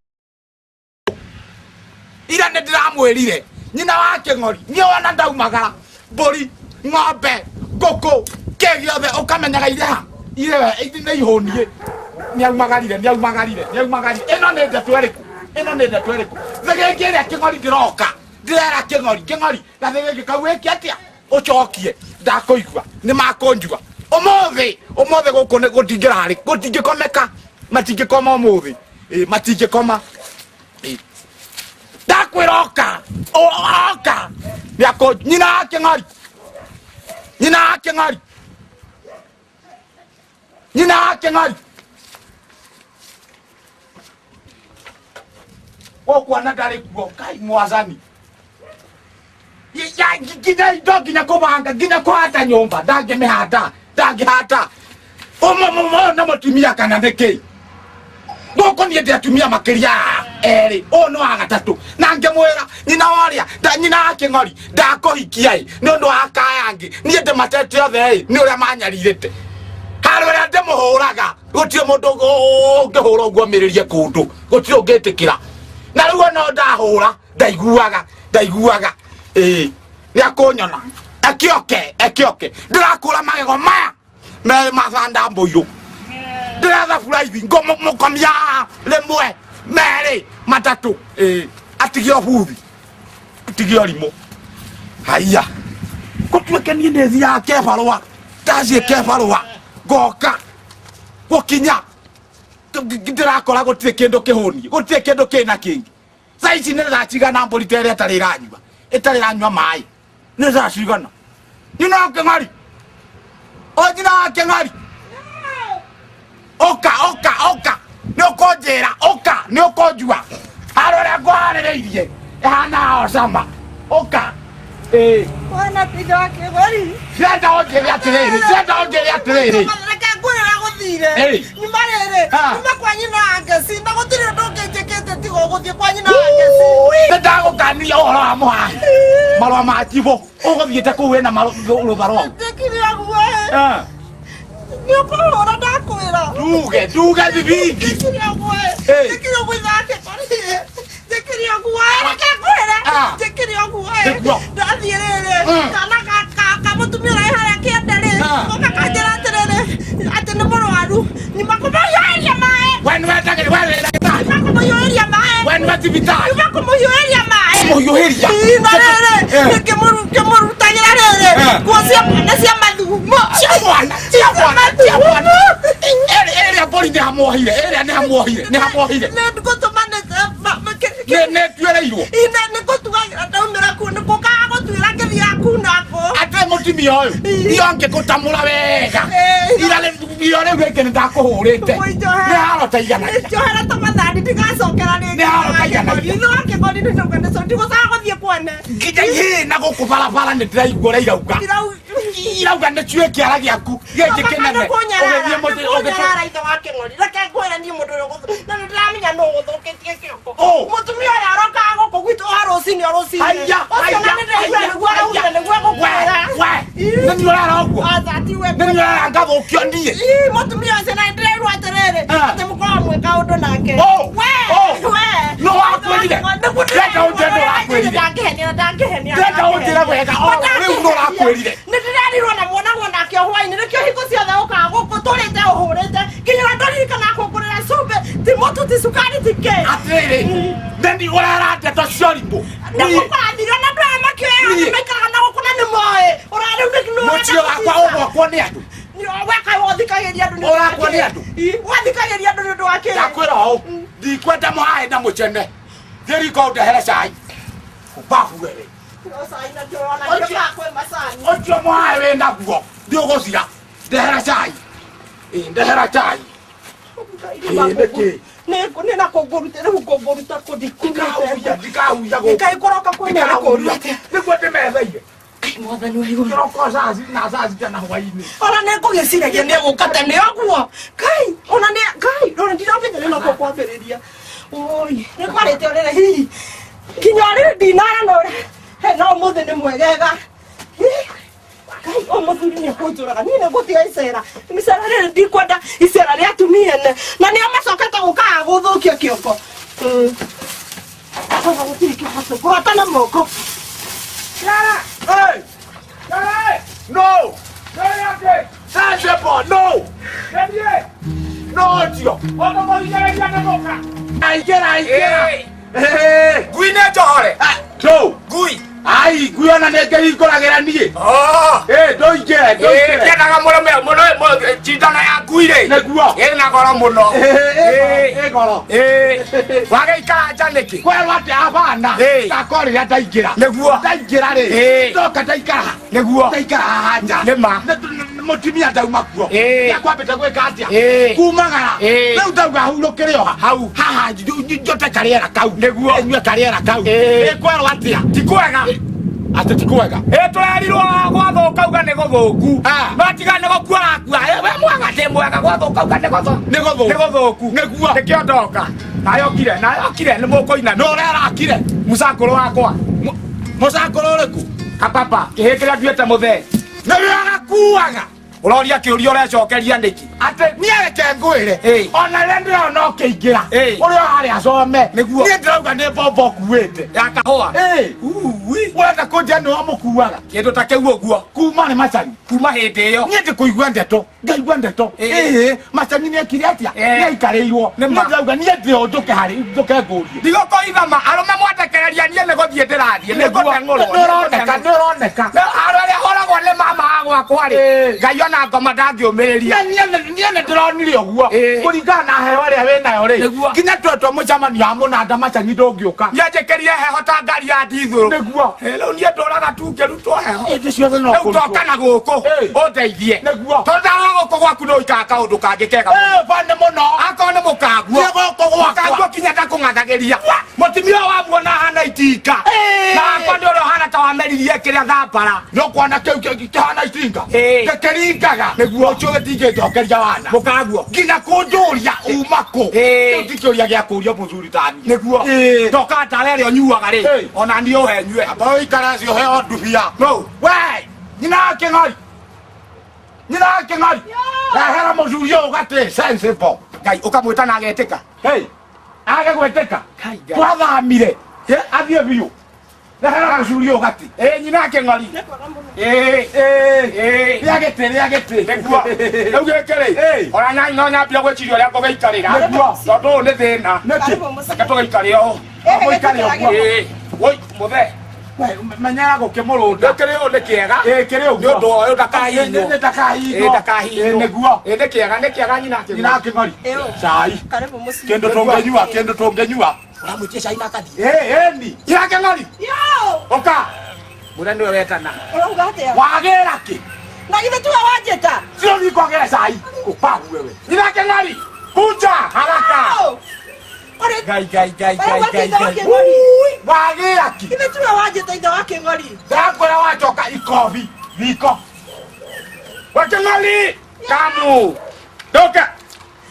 Ira nĩ ndĩramwĩrire nyina wa kĩng'ori niĩ wona ndaumagara mbũri ng'ombe ngũkũ kĩ gĩothe ũkamenyaga irĩ ha irĩ ithi nĩ ihũniĩ nĩaumagarire nĩaumagarire nĩaumagarire ĩno nĩ ndeto ĩrĩkũ ĩno nĩ ndeto ĩrĩkũ thĩgĩngĩ ĩrĩa kĩng'ori ndĩroka ndĩrera kĩng'ori kĩng'ori na thĩgĩngĩ kau wĩke atĩa ũcokie ndakũigua nĩ makũnjua ũmũthĩ ũmũthĩ gũkũ nĩ gũtingĩrarĩ gũtingĩkomeka matingĩkoma ũmũthĩ Ĩ, matingĩkoma Ĩ. ndakwĩra oka oka nĩakũ nyina wa kĩng'ori nyina wa kĩng'ori nyina wa kĩng'ori gũkũ ona ndarĩ kuo ngai mwathani Ya- nginya indo nginya kũbanga nginya kũhanda nyũmba ndangĩmĩhanda ndangĩhanda ũmwe na mũtumia kana nĩ kĩĩ gũkũ niĩ ndĩ atumia makĩria ya erĩ ũyũ nĩ wa gatatũ na ngĩmwĩra nyina wa ũrĩa nyina wa kĩng'ori ndakũhikia ĩ nĩ ũndũ wa kaya angĩ niĩ ndĩmatete othe ĩ nĩ ũrĩa manyarirĩte harĩ ũrĩa ndĩmũhũraga gũtirĩ mũndũ ũngĩhũra ũguo mĩrĩrie kũndũ gũtirĩ ũngĩtĩkĩra na rĩu ona ndahũra ndaiguaga ndaiguaga ĩĩ nĩ akũnyona ekĩoke ekĩoke ndĩrakũra magego maya merĩ mathanda mbũirũ ndĩretha buraithi ngũmũkomia rĩmwe merĩ matatũ ĩĩ atige ũbuthi atige ũrimũ haiya gũtuĩke niĩ nĩ thiaga kebarũa ndathiĩ kebarũa ngoka gũkinya ndĩrakora gũtirĩ kĩndũ kĩhũniĩ gũtirĩ kĩndũ kĩna kĩngĩ thaa ici nĩ thaa cigana mbũri ta ĩrĩa ĩtarĩ ĩranyua ĩtarĩ ĩranyua maĩ nĩ thaa cigana Nyina wa Kĩng'ori, o nyina wa Kĩng'ori, ũka ũka ũka, nĩ ũkũnjĩra ũka, nĩ ũkũnjua harĩ ũrĩa ngũharĩrĩirie ĩhana Osama. Ũka ĩĩ. Wana ithe wa Kĩgori. Ndĩrenda ũnjĩre atĩrĩrĩ, ndĩrenda ũnjĩre atĩrĩrĩ. Reke ngwĩre ũrĩa gũthire. Ĩĩ. Nyuma rĩrĩ, Ah. nyuma kwa nyina wa Ngeci na gũtirĩ ũndũ ũngĩ njĩkĩte tiga gũthiĩ kwa nyina wa Ngeci. Nĩ ndagũkania ũhoro wa mũhahi marũa ma njibũ ũgũthiĩte kũu wĩna rũtha rwau. Njĩkire ũguo ĩ. Nĩ ũkũhũra ndakwĩra. Nduge nduge thibingi. Njĩkire ũguo ĩ. Ĩĩ. Njĩkire ũguo ithe wa Kĩgori. Njĩkire ũguo ĩ. Reke ngwĩre. Ah. Njĩkire ũguo ĩ. Nĩguo. Ndathiĩ rĩrĩ. Mm. Kana ka mũtumia ũrĩa wĩ harĩa kĩanda rĩ. Ah. Goka kanjĩra atĩrĩrĩ, atĩ nĩ mũrwaru. Nyuma kũmũhiũhĩria maĩ. We nĩwe ndagĩrĩ, we wĩ ndagĩtarĩ. Nyuma kũmũhiũhĩria maĩ. We nĩwe thibitarĩ. Nyuma kũmũhiũhĩria maĩ. Kũmũhiũhĩria? Ĩ, na rĩrĩ, Eh. ngĩmũrutagĩra rĩrĩ, Eh. nguo cia mwana cia mathugumo. Cia mwana, cia mwana, cia mwana. Ĩrĩa mbũri nĩ hamuohire, ĩrĩa nĩ hamuohire, nĩ hamuohire. Nĩ ngũtũmanĩte Nĩ nĩ tuĩrĩirwo. Ine nĩ ngũtugagĩra ndaumĩra kuo nĩ ngũkaga gũtuĩra ngĩthiaga kuna ngũ. Atĩ mũtumia ũyũ, iyo ngĩgũtamũra wega. Eh. Ira iyo rĩu rĩngĩ nĩ ndakũhũrĩte. Mũinjohera. Nĩ haro ta iganagia. Njohera ta mathani ndigacokera rĩngĩ. Nĩ haro ta iganagia. Ithe wa Kĩgori nĩ ndauga nĩ ndigũcaga gũthiĩ kwene. Nginya ihĩ na gũkũ barabara nĩ ndĩraigua ũrĩa irauga. Irauga nĩ cuĩ kĩara gĩaku gĩkĩ kĩnene. Ũgĩthiĩ mũtĩ ũgĩtũ. Nĩkũnyarara ithe wa Kĩng'ori. Reke ngwĩre niĩ mũndũ ũrĩa na nĩ ndĩramenya nũ ũgũthũkĩtie kĩongo. Ũ. Mũtumia ũrĩa arokaga gũkũ gwitũ o rũcinĩ o rũcinĩ. Haiya, Ũcio na haiya, nĩ ndĩraigua haiya, nĩguo araugire haiya. nĩguo egũkwĩra. We, we, nĩ niĩ ũrera ũguo. Aca ti we. Nĩ niĩ ũrera ngathũkio niĩ. Ii, mũtumia ũcio na nĩndĩraigua atĩrĩrĩ Ah. atĩ mũkoragwo mwĩ kaũndũ nake. Ũ, We, ũ. we. Nũ wakwĩrire? Nĩguo Ndĩrenda ũnjĩre nũ wakwĩrire. Ndangĩhenia, ndangĩhenia. Ndĩrenda ũnjĩre wega, o, rĩu nũ ũrakwĩrire? Nĩ ndĩrerirwo na muonagwo nake o hwainĩ nĩkĩo hingo ciothe ũkaga gũkũ tũrĩte ũhũrĩte nginya ũrĩa ndũririkanaga kũngũrĩra cumbĩ ti mũtu ti cukari ti kĩ. Atĩrĩrĩ, nĩ niĩ ũrera ndeto cia ũrimũ. Niĩ- Nĩgũkũrathirwo na andũ aya makĩoya Niĩ. maikaraga na gũkũ na nĩ moĩ. Ũrarĩu nĩ nũ Mũciĩ wakwa ũgwakwo nĩ andũ. Weka wathikagĩria andũ nĩ ũndũ wa Ũrakwo nĩ kĩ? andũ? Ii, wathikagĩria andũ nĩ ũndũ wa kĩ? Ndakwĩra ũũ, ndikwenda mũhae na mũcene. Thiĩ riko ũndehere cai. Babu wewe. No cai na ndĩrona nĩũkaga kwĩ macani. Ũcio mũhae wĩ naguo ndiũgũcira. Ndehera cai. Ĩ, ndehera cai. Ĩ, nĩkĩ? Nĩ na kũngũruta rĩu ngũngũruta kũ Ndikahuya, ndikumĩte. ndikahuya gũkũ. Ngai kũroka kwĩna Ndikahuya. kũru atĩa? Nĩguo ndĩmetheire. Mwathani wa igũrũ. Kĩroko saa cita na saa cita na hwainĩ. Ona nĩ ngũgĩciragia nĩ egũka tene ũguo. Ngai, ona nĩ Ngai, ona ndiramenya nĩ nakũ kwambĩrĩria. Oi, nĩ kwarĩte ũrĩrĩ hihi. Nginya ũrĩrĩ ndinara na ũrĩa. He no ũmũthĩ nĩ mwegega. Hi, Ngai, ũyũ mũthuri nĩ ekũnjũraga. Niĩ nĩ ngũtiga icera. Icera rĩrĩ ndikwenda icera rĩa atumia ene. Na nĩo macokete gũkaga gũthũkia kĩongo. Koguo gũtirĩ kĩhoto. Kũhota na moko. Kiara! Hey! Hey! No! Sensible! No! Nenie! No, tio! Ũkũmũhinyĩrĩria nĩ mũka! Aingĩra, aingĩra! Hey! Ngui nĩ njohore. No! Ngui. Ai, ngui ona nĩ ngĩhingũragĩra niĩ! Oh. Ĩ, ndũingĩre, ndũingĩre! Kĩendaga mũrũme mũno cindano ya ngui rĩ. Nĩguo. Ĩna goro mũno. Ĩ, ĩ goro. Ĩ. Wagĩikara nja nĩkĩ? Kwerwo atĩ abana Ĩ. ndakorĩra ndaingĩra. Nĩguo. Ndaingĩra rĩ, Ĩ. ndoka ndaikara. Nĩguo. Ndaikara haha nja. Nĩ ma. Mũtumia ndauma kuo. Ĩ. Ndakwambĩte gwĩka atĩa? Ĩ. Kumagara. Ĩ. Rĩu ndauga hurũkĩre o Hau. haha njote karĩera kau. Nĩguo. Nyue karĩera kau. Ĩ. Ĩ, kwerwo atĩa? Ti kwega. Atĩ ti kwega. Ĩ tũrerirwo gwathũka uga nĩ gũthũku. Ah. No tiga nĩ gũkua ũrakua. Ĩ, we mwega ndĩ mwega gwathũka uga nĩ gũthũku. Nĩ gũthũku. Nĩ gũthũku. Nĩguo. Nĩkĩo ndoka. Nayokire, nayokire nĩ mũkũina. Nũ ũrerakire? Mũcakũrũ wakwa. Mũcakũrũ ũrĩkũ? Kababa, kĩhĩ kĩrĩa nduĩte mũthee. Nĩwe agakuaga. Ũroria kĩũria ũrecokeria nĩkĩ? Atĩ niĩ reke ngwĩre. Ĩ. Ona rĩrĩa ndĩrona ũkĩingĩra. Ĩ. Ũrĩa harĩa acome. Nĩguo. Niĩ ndĩrauga nĩ mbombo ũkuĩte. Ya kahũa. Ĩ. Uui. Ũrenda kũnjĩra nĩwe ũmũkuaga. Kĩndũ ta kĩu ũguo. Kuma nĩ macani. Kuma hĩndĩ ĩyo. Niĩ ndĩkũigua ndeto. Ngaigua ndeto. Ĩ. Ĩ, macani nĩ ekire atĩa? Ĩ. Nĩ aikarĩirwo. Nĩ ma. Niĩ ndĩrauga niĩ ndĩo njũke harĩ njũke ngũrie. Ndigũkũitha ma arũme mwandekereria niĩ nĩ gũthiĩ ndĩrathiĩ. Nĩ ngũteng'ũrwo. Nĩ ũroneka, nĩ ũroneka. Andũ arĩa horagwo nĩ mama wa gwakwa rĩ. Ĩ. Ngai ona ngoma ndangĩũmĩrĩria. Niĩ Niĩ nĩ ndĩronire ũguo. Ĩĩ. Kũringana na heho ĩrĩa wĩ nayo rĩ. Nĩguo. Nginya twetwo mũcemanio wa mũnanda macangi ndũngĩũka. Nyanjĩkĩrie heho ta ngari ya ndithũrũ. Nĩguo. Rĩu niĩ ndũraga tu ngĩrutwo heho. Hĩndĩ ciothe no Rĩu kũrutwo. ndoka na gũkũ Ĩĩ. ũndeithie. Nĩguo. Tondũ ndarora gũkũ gwaku no ũikaga kaũndũ kangĩ kega mũno. Ĩĩ, bane mũno. Akorwo nĩ mũkanguo. Nĩ gũkũ gwakwa. Mũkanguo kinya ndakũng'athagĩria. Mũtumia ũyũ wamuona ahana itinga. Ĩĩ. Na wakwa nĩ ũrĩa ũhana ta wameririe kĩrĩa thambara. Nĩ ũkuona kĩu kĩhana itinga. Ĩĩ. Gĩkĩringaga. Nĩguo. Ũcio gĩtingĩnjokeria wana. Mũkanguo. Nginya kũnjũria uma kũ. Ĩĩ. Kĩu ti kĩũria gĩa kũũrio mũthuri ta niĩ. Nĩguo. Ĩĩ. Ndoka ndara ĩrĩa ũnyuaga rĩ. Ĩĩ. Ona niĩ ũhe nyue. Amba ũikare ũcio ũheo ndubia. No. We, nyina wa kĩng'ori. Nyina wa kĩng'ori. Rehera mũthuri ũyũ gatĩ sensible. Ngai ũkamwĩta na agetĩka. Hey, age gwĩtĩka. Kai, Ngai. Twathamire. Athiĩ biũ. Rehera mũthuri ũyũ gatĩ. Ĩĩ nyina kĩng'ori. Ĩĩ. Ĩĩ. Rĩa gĩtĩ, rĩa gĩtĩ. Nĩguo. Rĩu gĩkĩ rĩ. Ĩĩ. Ona nyai no nyambia gwĩciria ũrĩa ngũgĩikarĩra. Nĩguo. Tondũ ũyũ nĩ thĩna. Nĩkĩ? Karibu mũciĩ. Reke tũgĩikare ũũ. Ĩhĩ, Mũikare ũguo. Ĩĩ. Woi, mũthee. We, menyera gũkĩmũrũnda. Gĩkĩ rĩ ũũ nĩ kĩega. Ĩĩ, kĩrĩ ũguo. Nĩ ũndũ ũyũ ndakahihinywo. Nĩ ndakahihinywo. Ĩĩ, ndakahihinywo. Ĩĩ, nĩguo. Ĩĩ, nĩ kĩega, nĩ kĩega nyina kĩng'ori. Nyina wa kĩng'ori. Ĩũ. Cai. Karibu mũciĩ. Kĩndũ tũngĩnyua, kĩndũ tũngĩnyua. Ũramwĩtia cai na akathiĩ. Ĩĩ, ĩni. Nyina kĩng'ori. Yo! Ũka. Mwĩre nĩwe wetana. Ũrauga atĩa? Wagĩra kĩ? Na githĩ tiwe wanjĩta? Sio nikwagĩra cai. Upahu wewe. Nyina kĩng'ori. Kuja haraka. Yo! Ũrĩ- Ngai, ngai, ngai, ngai, Ũrauga ngai, atĩa ithe wa ngai. kĩng'ori? Wagĩra kĩ? Githĩ tiwe wanjĩta ithe wa kĩng'ori? Ndakwĩra wacoka ikobi. Riko. Wakĩng'ori. Kamu. Ndoka.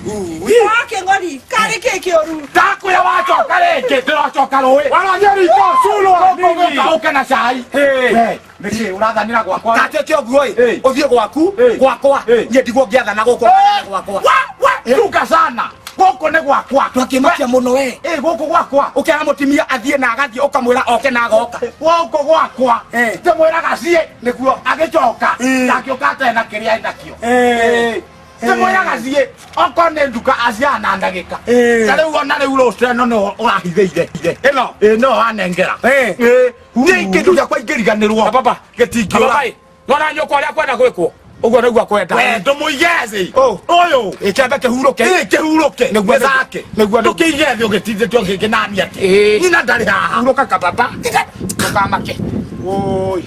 Ithe wa kĩng'ori, karĩ kĩ kĩũru? Ndakwĩra wacoka rĩngĩ ndĩracoka rũĩ. Waranyia riko sulwa nini? Gũkũ ũke na cai. Ĩĩ. We, nĩkĩ ũrathanĩra gwakwa? Gatuĩke ũguo ĩ Ĩĩ. ũthiĩ gwaku Ĩĩ. gwakwa Ĩĩ. niĩ ndigwo ngĩathana gũkũ gwakwa Wa, wa, tunga sana. Gũkũ nĩ gwakwa. twakĩmakia mũno we Ĩ, gũkũ gwakwa. ũkera mũtumia athiĩ na agathiĩ ũkamwĩra oke na agoka Gũkũ gwakwa. Ĩĩ. Ndĩmwĩraga ciĩ. Nĩguo. Agĩcoka. Ĩĩ. Ndangĩũka atarĩ na kĩrĩa enakĩo. Ĩĩ. Ndĩmwĩraga ciĩ. Okorwo nĩ nduka aciaga na ndagĩka. Ĩĩ. Ta rĩu ona rĩu rũciũ ĩno nĩyo ũrahithĩire. Ĩno? Ĩĩ, nĩyo wanengera. Ĩĩ. Ĩĩ. Niĩ kĩndũ gĩakwa ingĩriganĩrwo. Baba. Gĩtingĩũra. Nona nyũkwa ũrĩa kwenda gwĩkwo ũguo nĩguo akwenda We ndũmũige thĩ. Ũ. Ũyũ. Ĩ, kĩambe kĩhurũke Ĩ, kĩhurũke. Nĩguo- Gĩthake. nĩguo- Ndũkĩige thĩ ũgĩtindĩtio gĩkĩnania atĩ. Ĩĩ. Nyina ndarĩ haha. hurũka kababa ndũkamake Woi.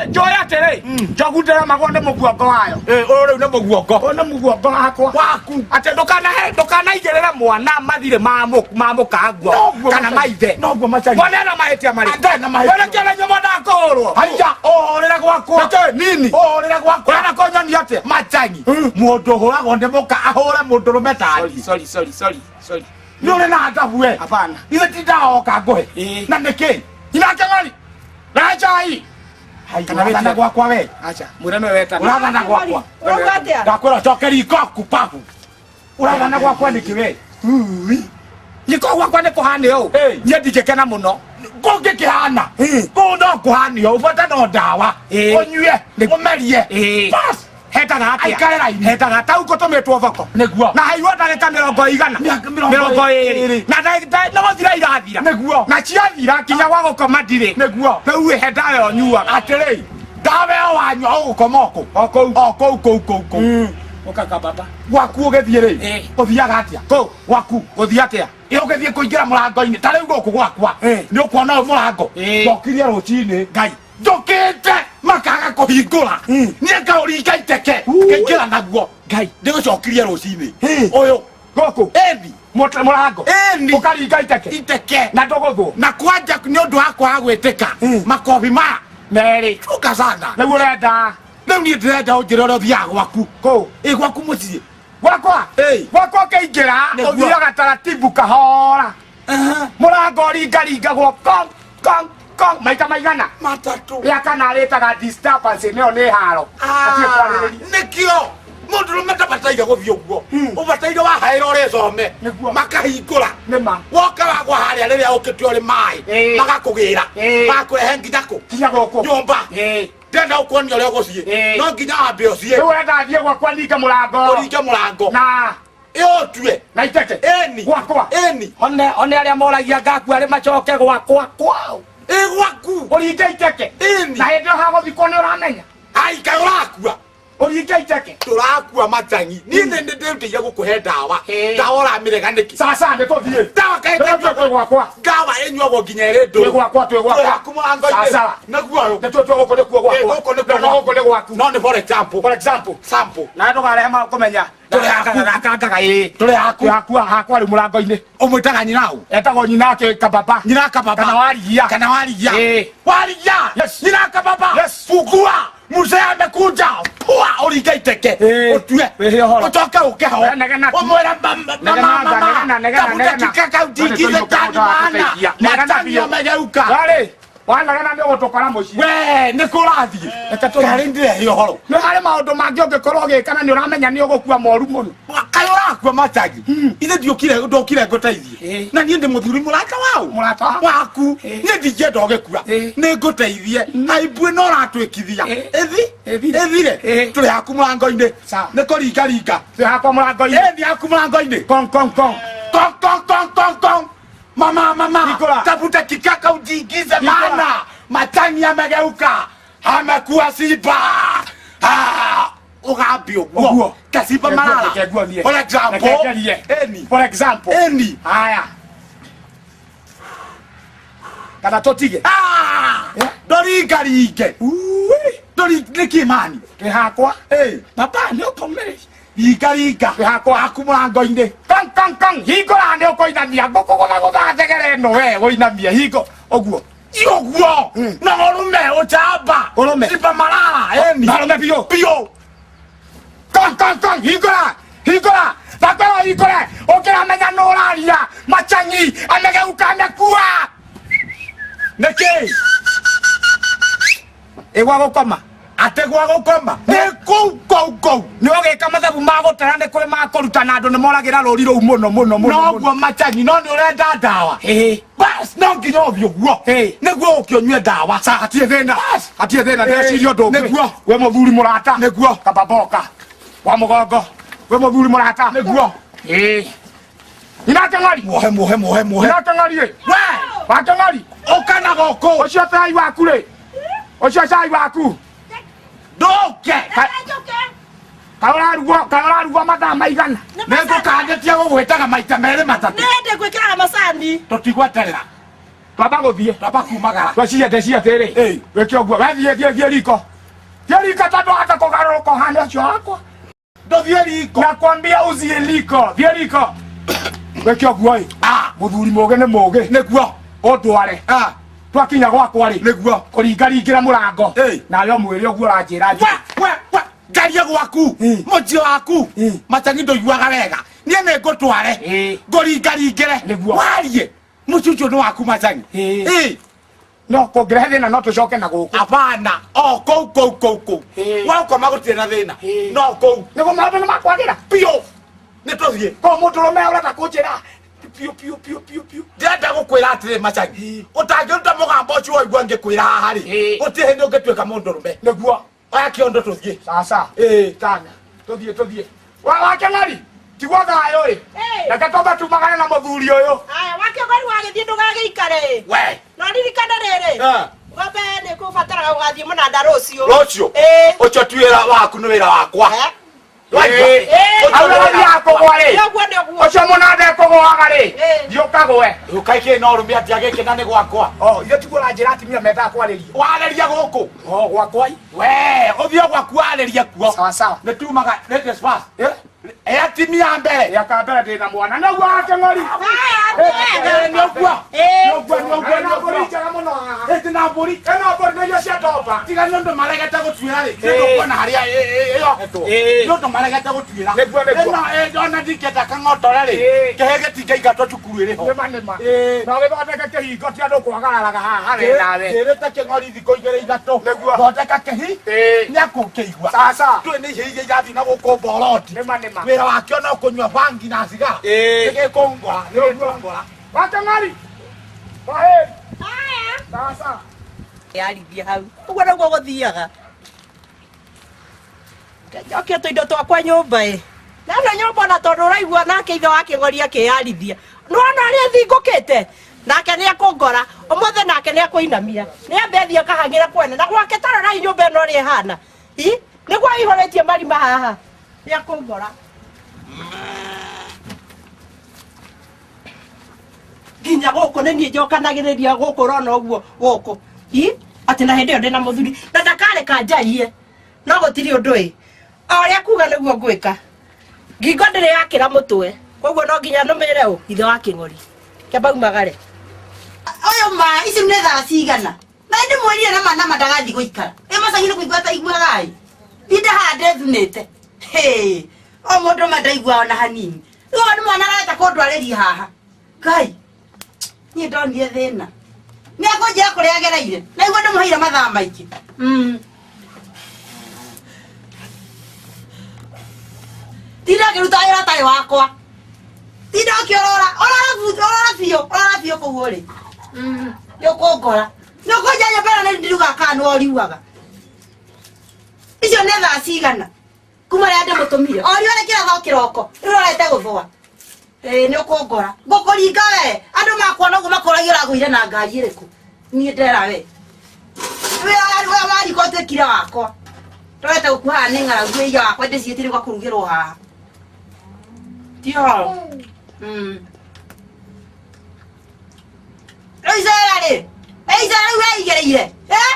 Njoe atĩrĩ njogu ndĩramagwo nĩ mũguongo wayo Ĩ, ũyũ rĩu nĩ mũguongo. ũyũ nĩ mũguongo wakwa Waku. atĩ ndũkanahe ndũkanaigĩrĩre mwana mathirĩ ma mũkanguo Noguo kana maca- maithe noguo macagi. mwana ena mahĩtia marĩkũ Ndarĩ na mahĩtia. Mwana kĩona inyuĩ mwendaga kũhũrwo Haiya, ũhũrĩre gwakwa. Nĩkĩ? Nini? Ũhũrĩre gwakwa. Ũrenda kũnyonia atĩa? Macagi. Mũndũ ũhũragwo nĩ mũka ahũre mũndũrũme tani. Sorry, sorry, sorry, sorry. Nĩ ũrĩ na ndabu we. Hapana. Ithe ti ndaoka ngũhe. Ĩĩ. Na nĩkĩ? Nyina kĩng'ori rehe cai Hai, Kana ũrathana wĩtie- gwakwa we. acha mwĩre nĩwe wetana Ũrathana gwakwa. Ũrauga atĩa? Ndakwĩra coke riko kupahu. Ũrathana gwakwa nĩkĩ we? nyiko gwakwa nĩ kũhana ũũ Ĩĩ. niĩ ndingĩkena mũno Kũngĩkĩhana. Kũu no kũhanio ũbata no ndawa. Ĩĩ. Ũnyue, ũmerie. Ĩĩ. Bas. Hetaga atĩa? Aikare raini. Hetaga ta ũkũtũmĩtwo thoko Nĩguo. na hairwo ndagĩka mĩrongo igana Mĩaka mĩrongo mĩrongo ĩrĩ ĩrĩ. na no gũthira irathira Nĩguo. na ciathira kinya gwa gũkoma ndirĩ Nĩguo. rĩu ĩhe ndawa ĩyo nyuaga Atĩrĩ, ndawa ĩyo wanyua ũgũkoma o kũu. O kũu. O kũu kũu kũu kũu. ũkaka baba Gwaku ũgĩthiĩ rĩ, Ĩĩ. ũthiaga atĩa? Kũ? Gwaku. Gũthiĩ atĩa? Ĩ ũgĩthiĩ kũingĩra mũrango-inĩ ta rĩu gũkũ gwakwa Ĩĩ. nĩ ũkuona ũyũ mũrango Ĩĩ. ndokirie rũcinĩ Ngai. njũkĩte makaga kũhingũra niĩ ngaũringa iteke ngaingĩra naguo Ngai. ndĩgũcokirie rũcinĩ Ĩĩ. ũyũ Gũkũ? ĩni Mũrango? Ĩni. Ũkaringa iteke? Iteke. Na ndũgũthwo? Na kwanja nĩ ũndũ wa kwaga gwĩtĩka makobi maya Merĩ. Cuka sana. Rĩu ũrenda? Rĩu niĩ ndĩrenda ũnjĩre ũrĩa ũthiaga gwaku. Kũ? Ĩ gwaku mũciĩ. Gwakwa? Ĩĩ. Gwakwa ũkĩingĩra Nĩguo. ũthiaga taratibu kahora mũrango ũringaringagwo kong kong kong maita maigana Matatũ. Rĩa kana rĩtaga disturbance nĩyo nĩ haro. Hatirĩ kwarĩrĩria. Nĩkĩo mũndũrũme ndabataire gũthiĩ ũguo ũbataire wahaĩra ũrĩcome Nĩguo. makahingũra Nĩma. Woka wagwa harĩa rĩrĩa ũkĩte ũrĩ maĩ Ĩĩ. magakũgĩra Ĩĩ. magakũrehe nginya kũ Kinya gũkũ nyũmba. Ĩĩ. Ndĩrenda gũkuonia ũrĩa ũgũciĩ Ĩĩ. no nginya wambe ũciĩ Rĩu ũrenda thiĩ gwakwa ninge mũrango ũringe mũrango na ĩ ũtue na iteke Ĩni. Gwakwa? Ĩni. One arĩa moragia ngakua rĩ macoke gwakwa kwao. Ĩ gwaku. Ũringe iteke. Ĩni. Na hĩndĩ ĩyo hagũthikwo nĩ ũramenya. Ai kaĩ ũrakua. Ũringe iteke. Tũrakua macang'i. Niĩ nĩ ndĩrutĩire gũkũhe ndawa. Ĩĩ. Ndawa ũramĩrega nĩkĩ? Sasa nĩ tũthiĩ. Ndawa kaĩ Nĩ twĩ gwakwa. Ndawa ĩnyuagwo nginya ĩrĩ ndũrũ. Twĩ gwakwa, twĩ gwakwa. Twĩ haku mũrango-inĩ. Sasa. Naguo ũyũ. Nĩ twĩ gũkũ nĩkuo Ĩ, gwakwa. gũkũ nĩkuo No gũkũ nĩ gwaku. No nĩ for example. For example. Sample. Na ndũkarehe ma kũmenya. Tũrĩ haku. Gakangaga ĩĩ. Tũrĩ haku. Twĩ haku hakwa rĩu mũrango-inĩ. Ũmwĩtaga nyina ũ? Etagwo nyina ake kababa. Nyina kababa. Kana warigia. Kana warigia. Ĩ. Warigia. Yes. Nyina kababa. Yes. Fungua. Mzee amekuja. Pua ũringe iteke. Ĩ. Ũtue. Wĩhe ũhoro. Ũcoke ũke ho. We, negena. Ũmwĩre mama Negena, mama. negena, negena, Tafuta negena. kikaka ujiingize Nĩ ndani maana. tũinũke Negena Macani biũ. yamegeuka. Warĩ. Wanagana nĩ ũgũtũkora mũciĩ. We nĩ kũrathiĩ. Reke tũthiĩ. Karĩ ndĩrehe ũhoro. Nĩ harĩ maũndũ mangĩ ũngĩkorwo ũgĩka na nĩ ũramenya nĩ ũgũkua moru mũno. Kaĩ ũrakua macagi. Ithe ndiũkire ndokire ngũteithie. Ĩ. Na niĩ ndĩ mũthuri mũrata wau. Mũrata waku. Waku. Ĩ. Niĩ ndingĩenda ũgĩkua. Ĩ. Nĩ ngũteithie. Aibu ĩno ũratwĩkithia. Ĩ. Ĩthi. Ĩthire. Ĩthire. Ĩ. Tũrĩ haku mũrango-inĩ. Sawa. Nĩ kũringaringa. Twĩ hakwa mũrango-inĩ. Ĩ nĩ haku mũrango-inĩ. Kong kong kong. Kong kong kong kong kong. Mama mama. Nikola. Tafuta kikaka ujiingize Nikola. maana macani yamegeuka. Amekuwa simba. Ah, ugambi Ũguo. ũguo. Kasimba malala. Reke nguonie. For example. Reke ngerie. Eni. For example. Eni. Haya. Kana tũtige. Ah! Eh? Ndũringaringe. Ui. Ndũri nĩkĩ mani? Twĩ hakwa. Ĩ. Baba nĩ ũkũmĩrĩria. Ringaringa. Twĩ hakwa. Haku mũrango-inĩ. Kong kong kong. Hingũra nĩ ũkũinamia. Ngũkũgũthagũtha thegere ĩno we ũinamie. Hingo. Ũguo. Ti ũguo. Na ũrũme ũcamba. Ũrũme. Simba malala. Eni. Na ũrũme biũ. Biũ. Kong kong kong. Hingũra. Hingũra. Ndakwĩra ũhingũre. Ũngĩramenya nũ ũraria. Macang'i amegeuka amekua. Nĩkĩ? Ĩ gwa gũkoma. Atĩ gwa gũkoma. Nĩ kũu kũu kũu. Nĩ ũgĩka mathabu ma gũtara nĩ kũrĩ ma kũrutana andũ nĩ moragĩra rũri rũu mũno mũno mũno. Noguo macang'i no nĩ ũrenda ndawa. Ĩĩ. Bas no nginya ũthiĩ ũguo. Ĩĩ. Nĩguo ũke ũnyue ndawa. Sa hatirĩ thĩna. Bas. Hatirĩ thĩna Ĩĩ. ndĩreciria ũndũ ũngĩ. Nĩguo. We mũthuri mũrata. Nĩguo. Kababoka. Wa mũgongo. We mũthuri mũrata. Nĩguo. Ĩĩ. Nyina kĩng'ori. Muohe muohe muohe muohe. Nyina kĩng'ori ĩ. We! Wa kĩng'ori. Ũka na gũkũ. Ũcio cai waku rĩ. Ũcio cai waku. Ndũke. Kaĩ ũrarugwo kaĩ ũrarugwo mathaa maigana. Nĩngũkandĩtia gũgwĩtaga maita merĩ matatũ. Nĩ ngwĩkĩraga macani. Tũtigweterera. Twamba gũthiĩ. Twamba kumagara. Tweciria ndeciria atĩrĩ. Ĩĩ. Wĩke ũguo. We thiĩ thiĩ thiĩ riko. Thiĩ riko tondũ hata kũgarũrũka ũhane ũcio wakwa. Ndũthiĩ riko. Nakwambia uzie liko. Thiĩ riko. Wĩke ũguo ĩ. Ah. Mũthuri mũgĩ nĩ mũgĩ. Nĩguo. Ũndware. Ah. Twakinya gwakwa rĩ. Nĩguo. Kũringaringĩra mũrango. Ĩĩ. Nawe ũmwĩre ũguo ũranjĩra We we we ngarie gwaku Ĩĩ. mũciĩ waku Ĩĩ. macang'i ndũiguaga wega niĩ nĩ ngũtware Ĩĩ. ngũringaringĩre Nĩguo. warie mũciĩ ũcio nĩ waku macang'i Ĩĩ. Ĩĩ. No kũngĩrehe thĩna no tũcoke na gũkũ. Hapana o kũu kũu kũu kũu Ĩĩ. gwakoma gũtirĩ na thĩna Ĩĩ. no kũu Nĩguo maũndũ nĩ makwagĩra. biũ nĩ tũthiĩ Ko mũndũrũme ũrenda kũnjĩra piũ piũ piũ piũ piũ. ndĩrenda gũkwĩra atĩrĩ macang'i ũtangĩruta mũgambo ũcio waigua ngĩkwĩra haha rĩ Ĩĩ. gũtirĩ hĩndĩ ũngĩtuĩka mũndũrũme Nĩguo. oya kĩondo tũthiĩ Sasa. Ĩĩ. Tanya. Tũthiĩ tũthiĩ. Wa wa kĩng'ori. Tigwo thayũ ĩ. Ĩĩ. Reke twambe tumagane na mũthuri ũyũ. Aya, wakĩongori wagĩthiĩ ndũgagĩikare. we Na ũririkane rĩrĩ. Eh. Ng'ombe nĩ kũbataraga gũgathiĩ mũnanda rũciũ. rũciũ Ĩĩ. ũcio ti wĩra waku nĩ wĩra wakwa Eh? Waigua? Ĩĩ. Ĩĩ. Hau ũrathiaga kũgũa rĩ. Nĩ ũguo nĩ ũguo. Ũcio mũnanda ekũgũaga rĩ. Ĩĩ. Thiĩ ũkagũe. Ũkaikĩ no rũme atĩa gĩkĩ na nĩ gwakwa Oh, ithe tiguo ũranjĩra atumia mendaga kwarĩrio. warĩria gũkũ Oh, gwakwa ĩ. we ũthiĩ gwaku warĩrie kuo Sawa sawa. nĩ tumaga ladies first Eh? ĩ atimia mbere Ya kambere ndĩ na mwana. Nĩguo wa kĩng'ori. Aya, Ĩ, nĩ ũguo Ĩĩ. nĩ ũguo nĩ ũguo Ĩno nĩ mbũri ũguo njega mũno haha. ĩtĩ na mbũri Ĩno mbũri nĩ iria cia ndomba. tiga nĩ ũndũ maregete gũtuĩra rĩ Ĩĩ. nĩ ũkuona harĩa ĩyohetwo Ĩĩ. nĩ ũndũ maregete gũtuĩra Nĩguo, nĩguo. Ĩno, ĩ, ona ndingĩenda kang'otore rĩ Ĩĩ. kĩhĩ gĩtingĩingatwo cukuru ĩrĩ ho Nĩma nĩma. Ĩĩ. Na ũgĩthondeke kĩhingo ti andũ kwagararaga haha we nawe. Njĩrĩte kĩng'ori thikũ igĩrĩ ithatũ Nĩguo. thondeka kĩhi Ĩĩ. nĩakũkĩigua Sasa. tũĩ nĩ ihĩ iria irathiĩ na gũkũ mboroti Nĩma nĩma. wĩra wakĩo no kũnyua bangi na cigara Ĩĩ. nĩgĩkũngora nĩgĩkũngora Wa kĩng'ori. Kwaheri. Aya. Sasa. Yarithia hau. Ũguo nĩguo gũthiaga. Njokie tũindo twakwa nyũmba ĩ. Na ĩno nyũmba ona tondũ ũraigua nake ithe wa kĩng'ori akĩyarithia. Nĩwona ũrĩa ĩthingũkĩte? Nake nĩekũngora. Ũmũthĩ nake nĩekũinamia. Nĩambe athiĩ akahang'ĩre kwene. Na gwake ta rorai nyũmba ĩno ũrĩa ĩhana. Ĩ? Nĩguo aihũrĩtie marima haha. Nĩekũngora. Nginya gũkũ nĩ niĩ njokanagĩrĩria gũkũ ũrona ũguo gũkũ. Ĩ atĩ na hĩndĩ ĩyo ndĩ na mũthuri na ndakareka njarie no gũtirĩ ũndũ ĩ. O ũrĩa kuga nĩguo ngwĩka. Ngingo ndĩrĩ yakĩra mũtwe koguo no nginya nũmĩre ũ ithe wa kĩng'ori. Kĩamba umagare. Ũyũ ma ici nĩ thaa cigana? Na ndĩmwĩrire na ma na ma ndagathiĩ gũikara. Ĩ macangi nĩ kũigua ataiguaga ĩ. Ndinde haha ndĩthunĩte. Hĩ. O mũndũ ma ndaiguaga ona hanini. Rĩu ũyũ nĩ mwana arenda kũndwarĩria haha. Ngai. Niĩ ndonire thĩna. Nĩ akũnjĩra kũrĩa agereire. Na iguo ndĩmũheire mathaa maingĩ. Tinda ngĩruta wĩra ũtarĩ wakwa. Tinda ũkĩorora. Orora orora biũ. Orora biũ kũu ũrĩ. Nĩ ũkũngora. Nĩ ũkũnjia nyũmba ĩno nĩ ndirugaga kana nĩ ũriugaga. Icio nĩ thaa cigana? Kuma rĩrĩa ndĩmũtũmire. O riũa rĩkĩratha o kĩroko. Rĩu ũrorete gũthũa. Ĩĩ nĩ ũkũngora. Ngũkũringa we. Andũ makuona ũguo makũragia ũragũire na ngari ĩrĩkũ. Niĩ ndera we. Wĩra wa riko ũtuĩkire wakwa. Ndorete gũkua haha nĩ ng'aragu ĩiya wakwa ndĩciĩtire gwa kũrugĩrwo haha. Ti ũhoro. Rĩu icera rĩ. Icera rĩu weigĩrĩire. Eh?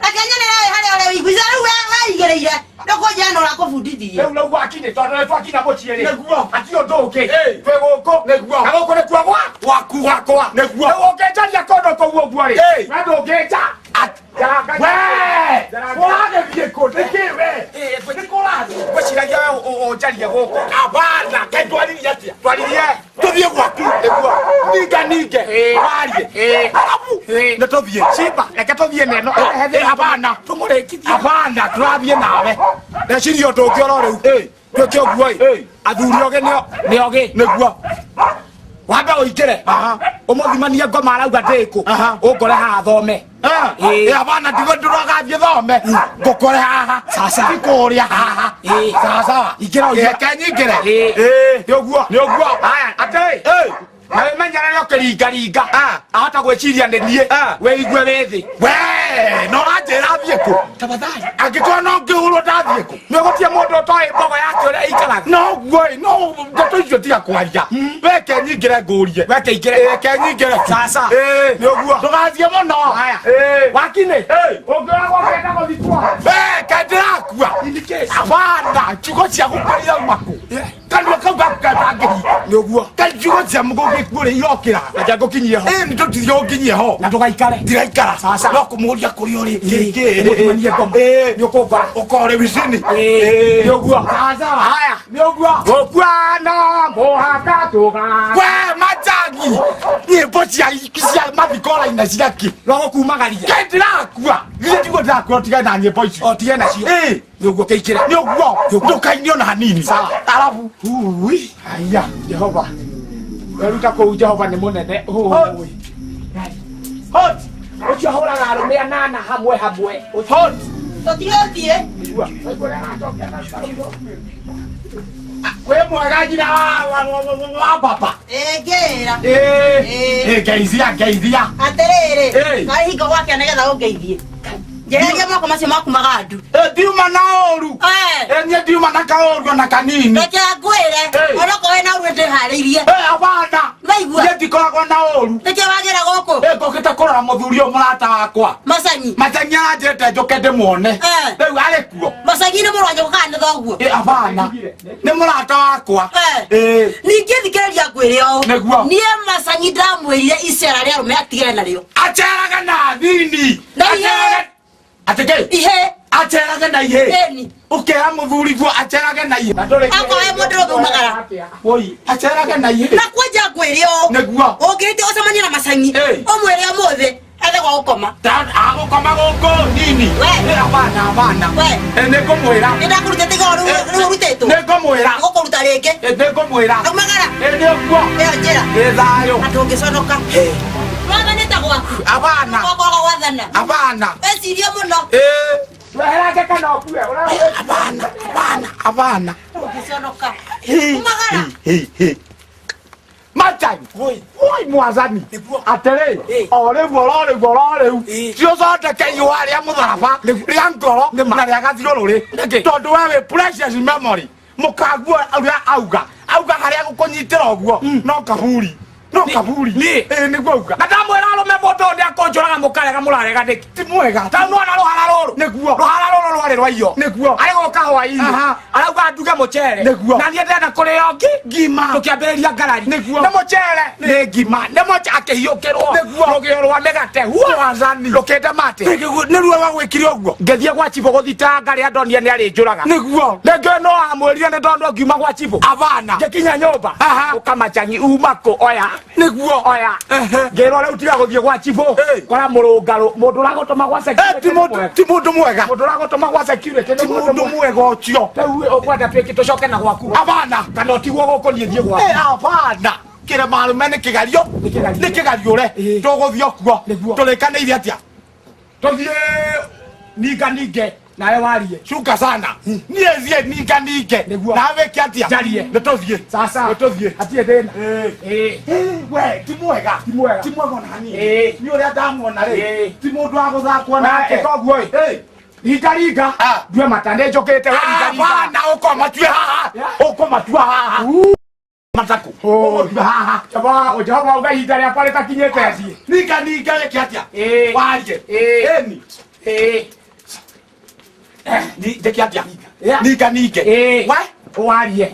Reke nyone nawe harĩa ũrĩa wĩigua. Icera rĩu weigĩrĩire. Ndũkũnjĩra nũ ũrakũbundithirie. Rĩu rĩu gwakinya tondũ nĩ twakinya mũciĩ rĩ. Nĩguo. Hatirĩ ũndũ ũngĩ. Ĩ. Twĩ gũkũ. Nĩguo. Na gũkũ nĩkuo gwa. Gwaku. Gwakwa. Nĩguo. Rĩu ũngĩnjaria kũndũ kũu ũguo rĩ. Ĩ. We ndũngĩnja. We! Ũragĩthiĩ kũ? Nĩkĩ we? Nĩ kũ ũrathiĩ? Ngwĩciragia we ũnjarie gũkũ. Abana, kaĩ twaririe atĩa? Twaririe. Tũthiĩ gwaku. Nĩguo. Ninga ninge. Ĩ. Warie. Ĩ. Arabu. Ĩ. Nĩ tũthiĩ. Simba, reke tũthiĩ neno. Ĩ, abana. Tũmũrĩkithie. Abana, tũrathiĩ nawe. Ndeciria ũndũ ũngĩ oro rĩu. Ĩ. Twĩke ũguo ĩ. Ĩ. Athuri ogĩ nĩ ogĩ. Nĩguo. Wambe ũingĩre. Aha. Ũmũthimanie ngoma arauga ndĩkũ. Aha. Ũngore haha thome. Ĩ. Ĩ, abana ndigo ndũrogathiĩ thome. Ngũkore haha. Sasa. Ti kũrĩa haha. Ĩ. Sawa sawa. Ingĩra ũingĩre. Reke nyingĩre. Ĩ. Ĩ. Nĩ ũguo. Nĩ ũguo. Haya, atĩrĩ. Ĩ. Na wĩmenyerere ũkĩringaringa. Ah. Ahota gwĩciria nĩ niĩ. Ah. Wĩigue wĩ thĩ. We, no ũranjĩra thiĩ kũ? Tafadhali. Angĩkorwo no ngĩhũrwo ndathiĩ kũ? Nĩ ũgũtia mũndũ ũtoĩ mbogo yake ũrĩa ĩikaraga. No guo ĩ, no ndeto icio tiga kwaria. We ke nyingĩre ngũrie. We kĩingĩre. Ĩ, ke nyingĩre. Sasa. Ĩ. Nĩ ũguo. Ndũgathiĩ mũno. Haya. Ĩ. Wakinĩ. Ĩ. Ũngĩũragwo ũkĩenda gũthikwo. We, ke ndĩrakua. In case. Abana, ciugo cia gũkua irauma kũ? Kanua kau gaku gatangĩhinga. Nĩ ũguo. Kaĩ ciugo cia gũgĩkuo rĩ irokĩra. Reke ngũkinyie ho. Ĩ, nĩ tũtithio ũnginyie ho. Na ndũgaikare. Ndiraikara. Sasa. No kũmũria kũrĩa ũrĩ. Ĩ. Ũmũthimanie ngoma. Ĩ. Nĩ ũkũngora. Ũkore wicini. Ĩ. Nĩ ũguo. Sasa. Haya. Nĩ ũguo. Gũkua no mũhaka tũga. We majangi. Nyĩmbo cia mathiko ũraina cia kĩ? No gũkumagaria. Kaĩ ndĩrakua. Githĩ tiguo ndĩrakua ũtigane na nyĩmbo icio. O tige nacio. Ĩ. Nĩ ũguo kĩingĩre. Nĩ ũguo. Ndũkaine ona hanini. Sawa. Arabu. Ui. Haya. Jehova. Weruta kũu Jehova nĩ mũnene. Ui. Hot. Ũcio ahũraga arũme anana hamwe hamwe. Hot. Tũtigũthiĩ. Igua. Igua ũrĩa aracokia na ciugo. Wĩ mwega nyina wa baba. Ĩ ngĩra. Ĩ. Ĩ. Ĩ ngeithia ngeithia. Atĩrĩrĩ. Ĩ. Karĩ hingo gwakĩa nĩgetha ũngeithie. Njeheria moko macio maku magandu. Ĩ, ndiuma na ũru. Eh. Ĩ, niĩ ndiuma na kaũru ona kanini. Reke ngwĩre. Ĩ. Onokorwo wĩna ũru ndĩharĩirie. Ĩ, abana. Waigua? Niĩ ndikoragwo na ũru. Nĩkĩo wagĩra gũkũ? Ĩ, ngũkĩte kũrora mũthuri ũyũ mũrata wakwa. Macanyi. Macanyi aranjĩrĩte njũke ndĩmuone. Eh. Rĩu arĩ kuo. Macanyi nĩ mũrũ wa nyũkwa kana nĩ thoguo? Ĩ, abana. Nĩ mũrata wakwa. Eh. Ĩ. Ningĩ thikĩrĩria ngwĩre ũũ. Nĩguo. Niĩ Macanyi ndamwĩrire icera rĩa arũme atigane narĩo. Aceraga na thini. Na ihe. Aceraga Atĩ kĩ? Ihe. Acerage na ihĩ. Ĩni. Ũkera mũthuri guo acerage na ihĩ. Akorwo wĩ mũndũ ũrũme umagara. Woi, acerage na ihĩ. Na kwanja ngwĩre ũũ. Nĩguo. Ũngĩhĩtia ũcemanie na Macanyi. Ĩ. Ũmwĩre ũmũthĩ ethe gwa gũkoma. Agũkoma gũkũ nini. We. Ĩ, abana abana. We. Ĩ, nĩngũmwĩra. Nĩ ndakũrutĩte igoro rĩu ũrutĩtwo. Nĩngũmwĩra. Ngũkũruta rĩngĩ. Ĩ, nĩngũmwĩra. Umagara. Ĩ, nĩũguo. Ĩyo njĩra. Ĩ, thayũ. Na ndũngĩconoka. Wathanĩte gwaku. Abana. Gwakoragwo gwathana. Abana. Wecirie mũno. Ĩ. Weherage kana ũkue. Machangi woi mwathani atĩrĩ o rĩu oro rĩu oro rĩu ti ũthondeke ihũa rĩa mũtharaba rĩa ngoro na rĩa gathiũrũrĩ tondũ we wĩ precious memory mũkaguo ũrĩa auga auga harĩa gũkũnyitĩra ũguo no kaburi no kaburi ĩĩ nĩguo auga na ndamwĩra arũme mũndũ ũyũ nĩakũnjũraga mũkarega mũrarega nĩkĩ ti mwega ta nona rũhara rũrũ Nĩguo. rũhara rũrũ rwarĩ rwa iyo Nĩguo. arĩ gũka hwainĩ Aha. arauga nduge mũcere Nĩguo. na niĩ ndĩrenda kũrĩa ngi Ngima. tũkĩambĩrĩria ngarari Nĩguo. nĩ mũcere nĩ ngima nĩ mũcere akĩhiũkĩrwo Nĩguo. rũgĩo rwa mĩgate huo Mwathani. rũkĩndema atĩ nĩruo wagwĩkire ũguo ngĩthiĩ gwa chibũ gũthitanga rĩa ndonire nĩ arĩnjũraga nĩguo rĩngĩ no amwĩrire nĩ tondũ ngiuma gwa chibũ abana ngĩkinya nyũmba Aha. ũkamachangi uma kũ oya nĩguo oya Ehe. ngĩrwo rĩu tiga gũthiĩ gwa chibũ Hey. kora mũrũngarũ mũndũ ũragũtũma gwa Eh, security ti nĩ mũndũ mwega. ti mũndũ mwega mũndũ ũragũtũma gwa security nĩ ti mũndũ mwega ũcio rĩu ũkwenda twĩke tũcoke na gwaku abana kana ũtigwo gũkũ niĩ thiĩ gwaku Eh, abana kĩrema arũme nĩ kĩgario Nĩ kĩgario. nĩ kĩgariũre Ĩĩ. tũgũthiĩ okuo Nĩguo. tũrĩkanĩire atĩa tũthiĩ ninga ninge nawe warie cuka sana niĩ thiĩ ninga ninge Nĩguo. nawe wĩke atĩa Njarie. nĩ tũthiĩ sasa nĩ tũthiĩ hatirĩ thĩna Ĩĩ. Ĩĩ. Eh, we ti mwega Ti mwega. ti mwega ona hanini Ĩĩ. nĩ ũrĩa ndamuona rĩ Ĩĩ. ti mũndũ wa gũthakwo Na nake ĩka ũguo ĩ Ĩĩ. ringa ringa Ah. ndue mata nĩ njũkĩte we ringa ringa Abana ũkomatue haha Yeah. ũkomatua haha matakũ ũgũtue haha Jehova Jehova uga ihinda rĩakwa rĩtakinyĩte thiĩ ninga ninga wĩke atĩa Ĩĩ. warie Ĩĩ. ĩni Ĩĩ. Njĩke atĩa Yeah. ninga ninge Ĩĩ. we warie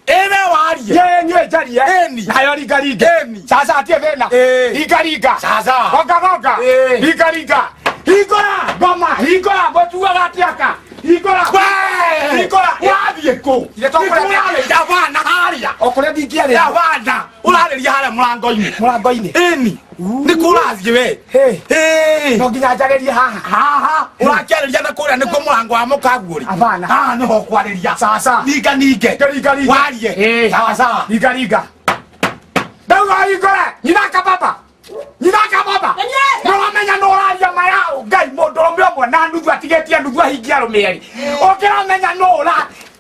ĩwe warie Ye nyue njarie Ĩni. nayo ringa ringa Ĩni. sasa hatirĩ thĩna Ĩĩ. ringa ringa Sasa. gonga gonga Ĩĩ. ringa ringa hingũra ngoma hingũra mũtuaga atĩaka hingũra We! hingũra wathiĩ kũ Ithe to kũrĩa- Nĩkũrarĩria abana harĩa o kũrĩa ndingĩarĩria abana ũrarĩria harĩa mũrango-inĩ mũrango-inĩ ĩni nĩkũ ũrathiĩ we Hey. Ĩĩ. no nginya njarĩrie haha haha ũrakĩarĩria na kũrĩa nĩkuo mũrango wa mũkaguo-rĩ Abana. haha nĩho ũkwarĩria Sasa. ninga ninge Ringa ringa. warie Ĩĩ. sawa sawa ringa ringa ndauga hingũre nyina kababa nyina kababa nĩũramenya nĩ ũraria maya ngai mũndũrũme ũmwe na nuthu atigĩtie nuthu ahingie arũme erĩ ũkĩramenya nũ ũra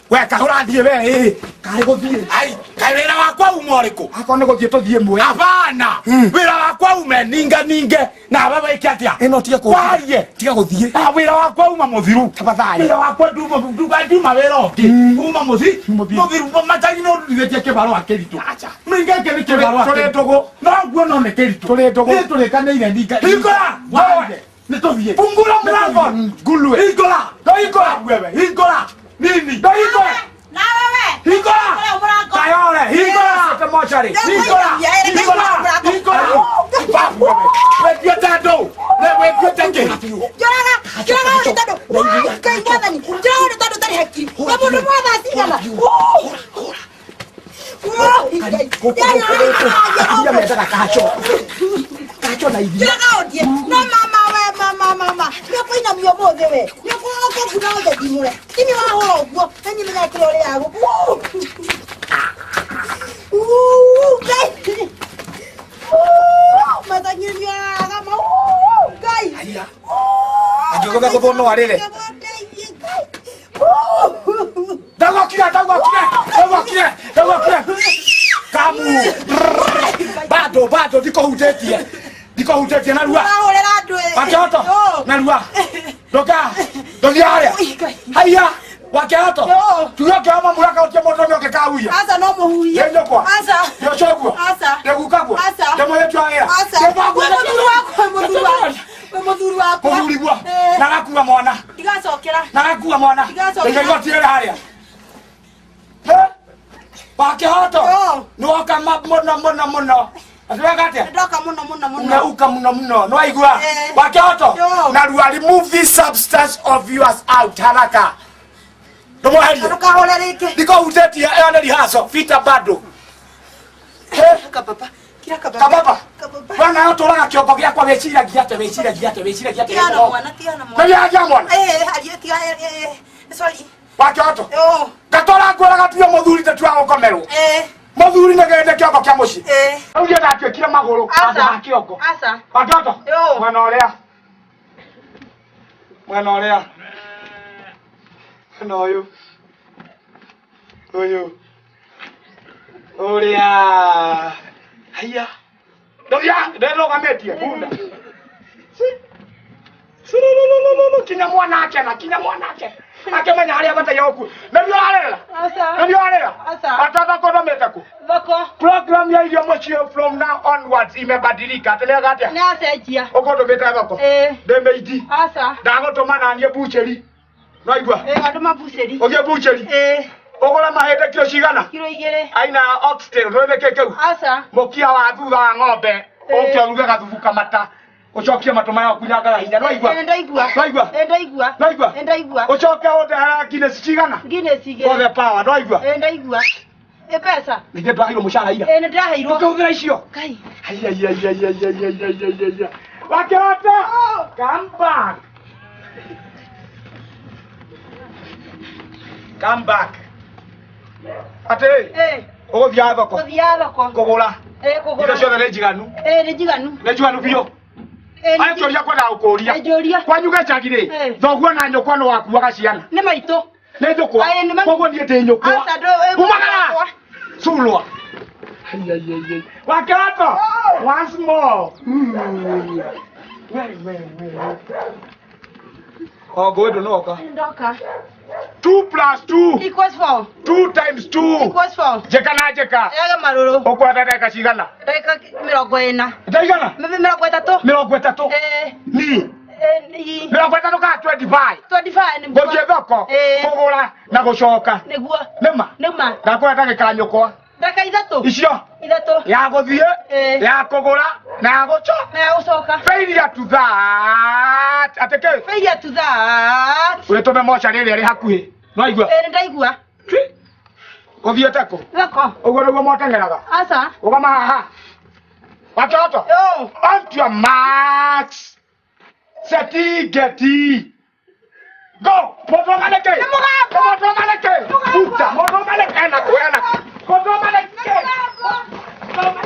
we kahũrathiĩ we ĩ karĩ gũthiĩ ai kaĩ wĩra wakwa uma ũrĩkũ akorwo nĩ gũthiĩ tũthiĩ mwe abana wĩra wakwa ume ninga ninge nawe wĩke atĩa ĩno tiga kũ warie tiga gũthiĩ Ah, wĩra wakwa uma mũthiru Tafadhali. wĩra wakwa nduma nduma nduma wĩra ũngĩ uma mũthi Mũthiru. mũthiru macagi no ndurithĩtie kĩbarũa kĩritũ Acha. ninga kĩ nĩ kĩbarũa Tũrĩ kĩritũ. ndũgũ. no nguo no nĩ kĩritũ Tũrĩ ndũgũ. Nĩ tũrĩkanĩire ninga Hingũra! Warie. nĩ tũthiĩ Fungura mlango ngulwe hingũra Ndohingũra. wewe hingũra nini ndohingũra Nawe we. hingũra Kũrĩa mũrango. kayore hingũra te mocarĩ hingũra hingũra hingũra Babu wewe wĩtuĩte andũ wĩtuĩte kĩ Njũraga, njũraga ũrĩ tondũ, wai, Ngai mwathani, njũraga ũrĩ tondũ ũtarĩ hakiri. We mũndũ mwatha cigana. Woi, Ngai. atumia mendaga kacho kacho na iria Njũraga ũndie. No mama we, mama, mama. Nĩũkũinamio ũmũthĩ we. Nĩũkũnguna ũthe ndimũre. Tini wahũra ũguo, na niĩ menyaga kĩrĩa ũrĩaga. Ngai. Mathani nĩoraga ma. Ngai. Haiya. Angĩgũtha gũthwo no arĩre. ndagokire ndagokire ndagokire ndagokire kamu bado bado ndikũhutĩtie ndikũhutĩtie narua Ũrahũrĩra andũ ĩ. wakĩhoto narua ndoka ndũthiĩ harĩa haiya wakĩhoto Yo. tuge ũkĩhoma mũraka ũtie mũndũ ũmwe ũngĩkahuia Aca no mũhuhie. Nĩ nyũkwa. Aca. Nĩũcoguo. Aca. Nĩgukagwo. Aca. Ndĩmũhĩtu wa wĩra. Aca. Ndĩmwaguo. Wĩ mũthuri wakwa, wĩ mũthuri wakwa. Wĩ mũthuri wakwa. Mũthuri guo. Eh. Na gakua mwana. Ndigacokera. Na gakua mwana. Ndigacokera. Ndaiga igoti rĩrĩ harĩa. He? Wakĩhoto. Yo. Nĩwoka mũno mũno mũno. Atiweka atĩa? Ndoka mũno mũno mũno. Umeuka muno muno. Nĩwaigua? Eh. Wakĩhoto. Yo. Narua remove this substance of yours out haraka. Ndũmweherie. Ndũkahũre rĩngĩ. Ndikũhutĩtie ĩyo nĩ rehearsal. Vita bado. He? Kababa. Kira kababa. Kababa. Kababa. Bwana yo tũraga kĩongo gĩakwa wĩciragia atĩa wĩciragia atĩa wĩciragia atĩa Tigana mwana, tigana mwana. Nĩgĩagia mwana Eh, aria tiga eh eh. Sorry. wakĩhoto Yo. ngatwara ngwĩraga tuge mũthuri tatu wa gũkomerwo Eh. mũthuri nĩgende kĩongo kĩa mũciĩ Eh. rĩu niĩ ndatuĩkire magũrũ handũ ha kĩongo Aca. wakĩhoto Yo. mwena ũrĩa mwena ũrĩa mwena ũyũ ũyũ ũrĩa Haiya. Ndoya, nderogametie bunda. Surururururu kinya mwana akena, kinya mwana akena. Akemenya haria bataire gũkua. Na nĩ ũrarĩra? Aca. Na nĩ ũrarĩra? Aca. Ata thoko ndũmĩte kũ? Thoko. Program ya irio mũciĩ from now onwards imebadilika. Atĩ nĩ atĩa? Nĩ acenjia. Ũkũndũmĩte thoko? Ĩĩ. Ndĩ mĩiti. Aca. Ndagũtũma na niĩ bucheri. Nwaigua? Ĩĩ wandũma bucĩri. Ũthiĩ bucheri. Ĩĩ. Ũgũre mahĩndĩ kiro cigana? Kiro igĩrĩ. Aina ya oxtail, nĩũĩ nĩkĩ kĩu? Aca. Mũkia wa thutha wa ng'ombe. Ĩĩ. Ũke ũruge gathubu kamata. Ũcokie matũ maya ũkunyangaga hinya. Nwaigua? Ĩĩ ndaigua. Nwaigua? Ĩĩ ndaigua. Nwaigua? Ĩĩ ndaigua. Ũcoke ũndehere Guinness cigana? Guinness For the igĩrĩ. power, nwaigua? Ĩĩ ndaigua. Ĩ mbeca. Ningĩ ndwaheirwo mũcara ira. Ĩĩ nĩ ndĩraheirwo. Ũkĩhũthĩra icio? Ngai. Ai, ai, ai, ai, ai, ai, ai, ai, ai, ai, ai. Wakĩhota! Come back. Come back. Atĩrĩ, Ĩĩ. ũgũthiaga thoko Gũthiaga thoko. kũgũra Ĩĩ kũgũra. indo ciothe nĩ njiganu Ĩĩ nĩ njiganu. nĩ njiganu biũ Ĩĩ nĩ aya kĩũria kwendaga gũkũria Ĩ, njũria. kwanyu gĩcagi rĩ Ĩ. thoguo na nyũkwa nĩ wakuaga ciana Nĩ maitũ. nĩ nyũkwa Ĩ, nĩ ma- koguo niĩ ndĩ nyũkwa Aca, ndũ- ĩ, umagara nyũkwa. sulwa Ai, ai, ai, ai. Wakĩhota once more Mm. We, we, we, we. O ngũĩ ndũnoka Ndoka. 2 plus 2 Equals 4. 2 times 2 Equals 4. njĩka na njĩka Yaga marũrũ. ũkwenda ndagĩka cigana Ndagĩka mĩrongo ĩna. ndaigana Mĩrongo ĩtatũ. mĩrongo ĩtatũ Ĩĩ. ni Ĩĩ. mĩrongo ĩtatũ kana 25 25 nĩguo. gũthiĩ thoko Ĩĩ. kũgũra na gũcoka Nĩguo. nĩma Nĩma. ndakwenda ndagĩka nyũkwa Ndagĩka ithatũ. icio Ithatũ. ya gũthiĩ Ĩĩ. ya kũgũra na ya gũcoka Na ya gũcoka. failure to that atĩ kĩ Failure to that. wĩtũme mocarĩ ĩrĩa ĩrĩ hakuhĩ nwaigua Ĩĩ nĩ ndaigua. ũthiĩte kũ Thoko. ũguo nĩguo moteng'eraga Aca. ũgama haha wakĩhota Yo. on to your marks seti geti go mũndũ nĩkĩ Nĩ mũgambo. mũndũ nĩkĩ Mũgambo. buta mũndũ nĩkĩ ena kũ ena kũ mũndũ nĩkĩ Mũgambo.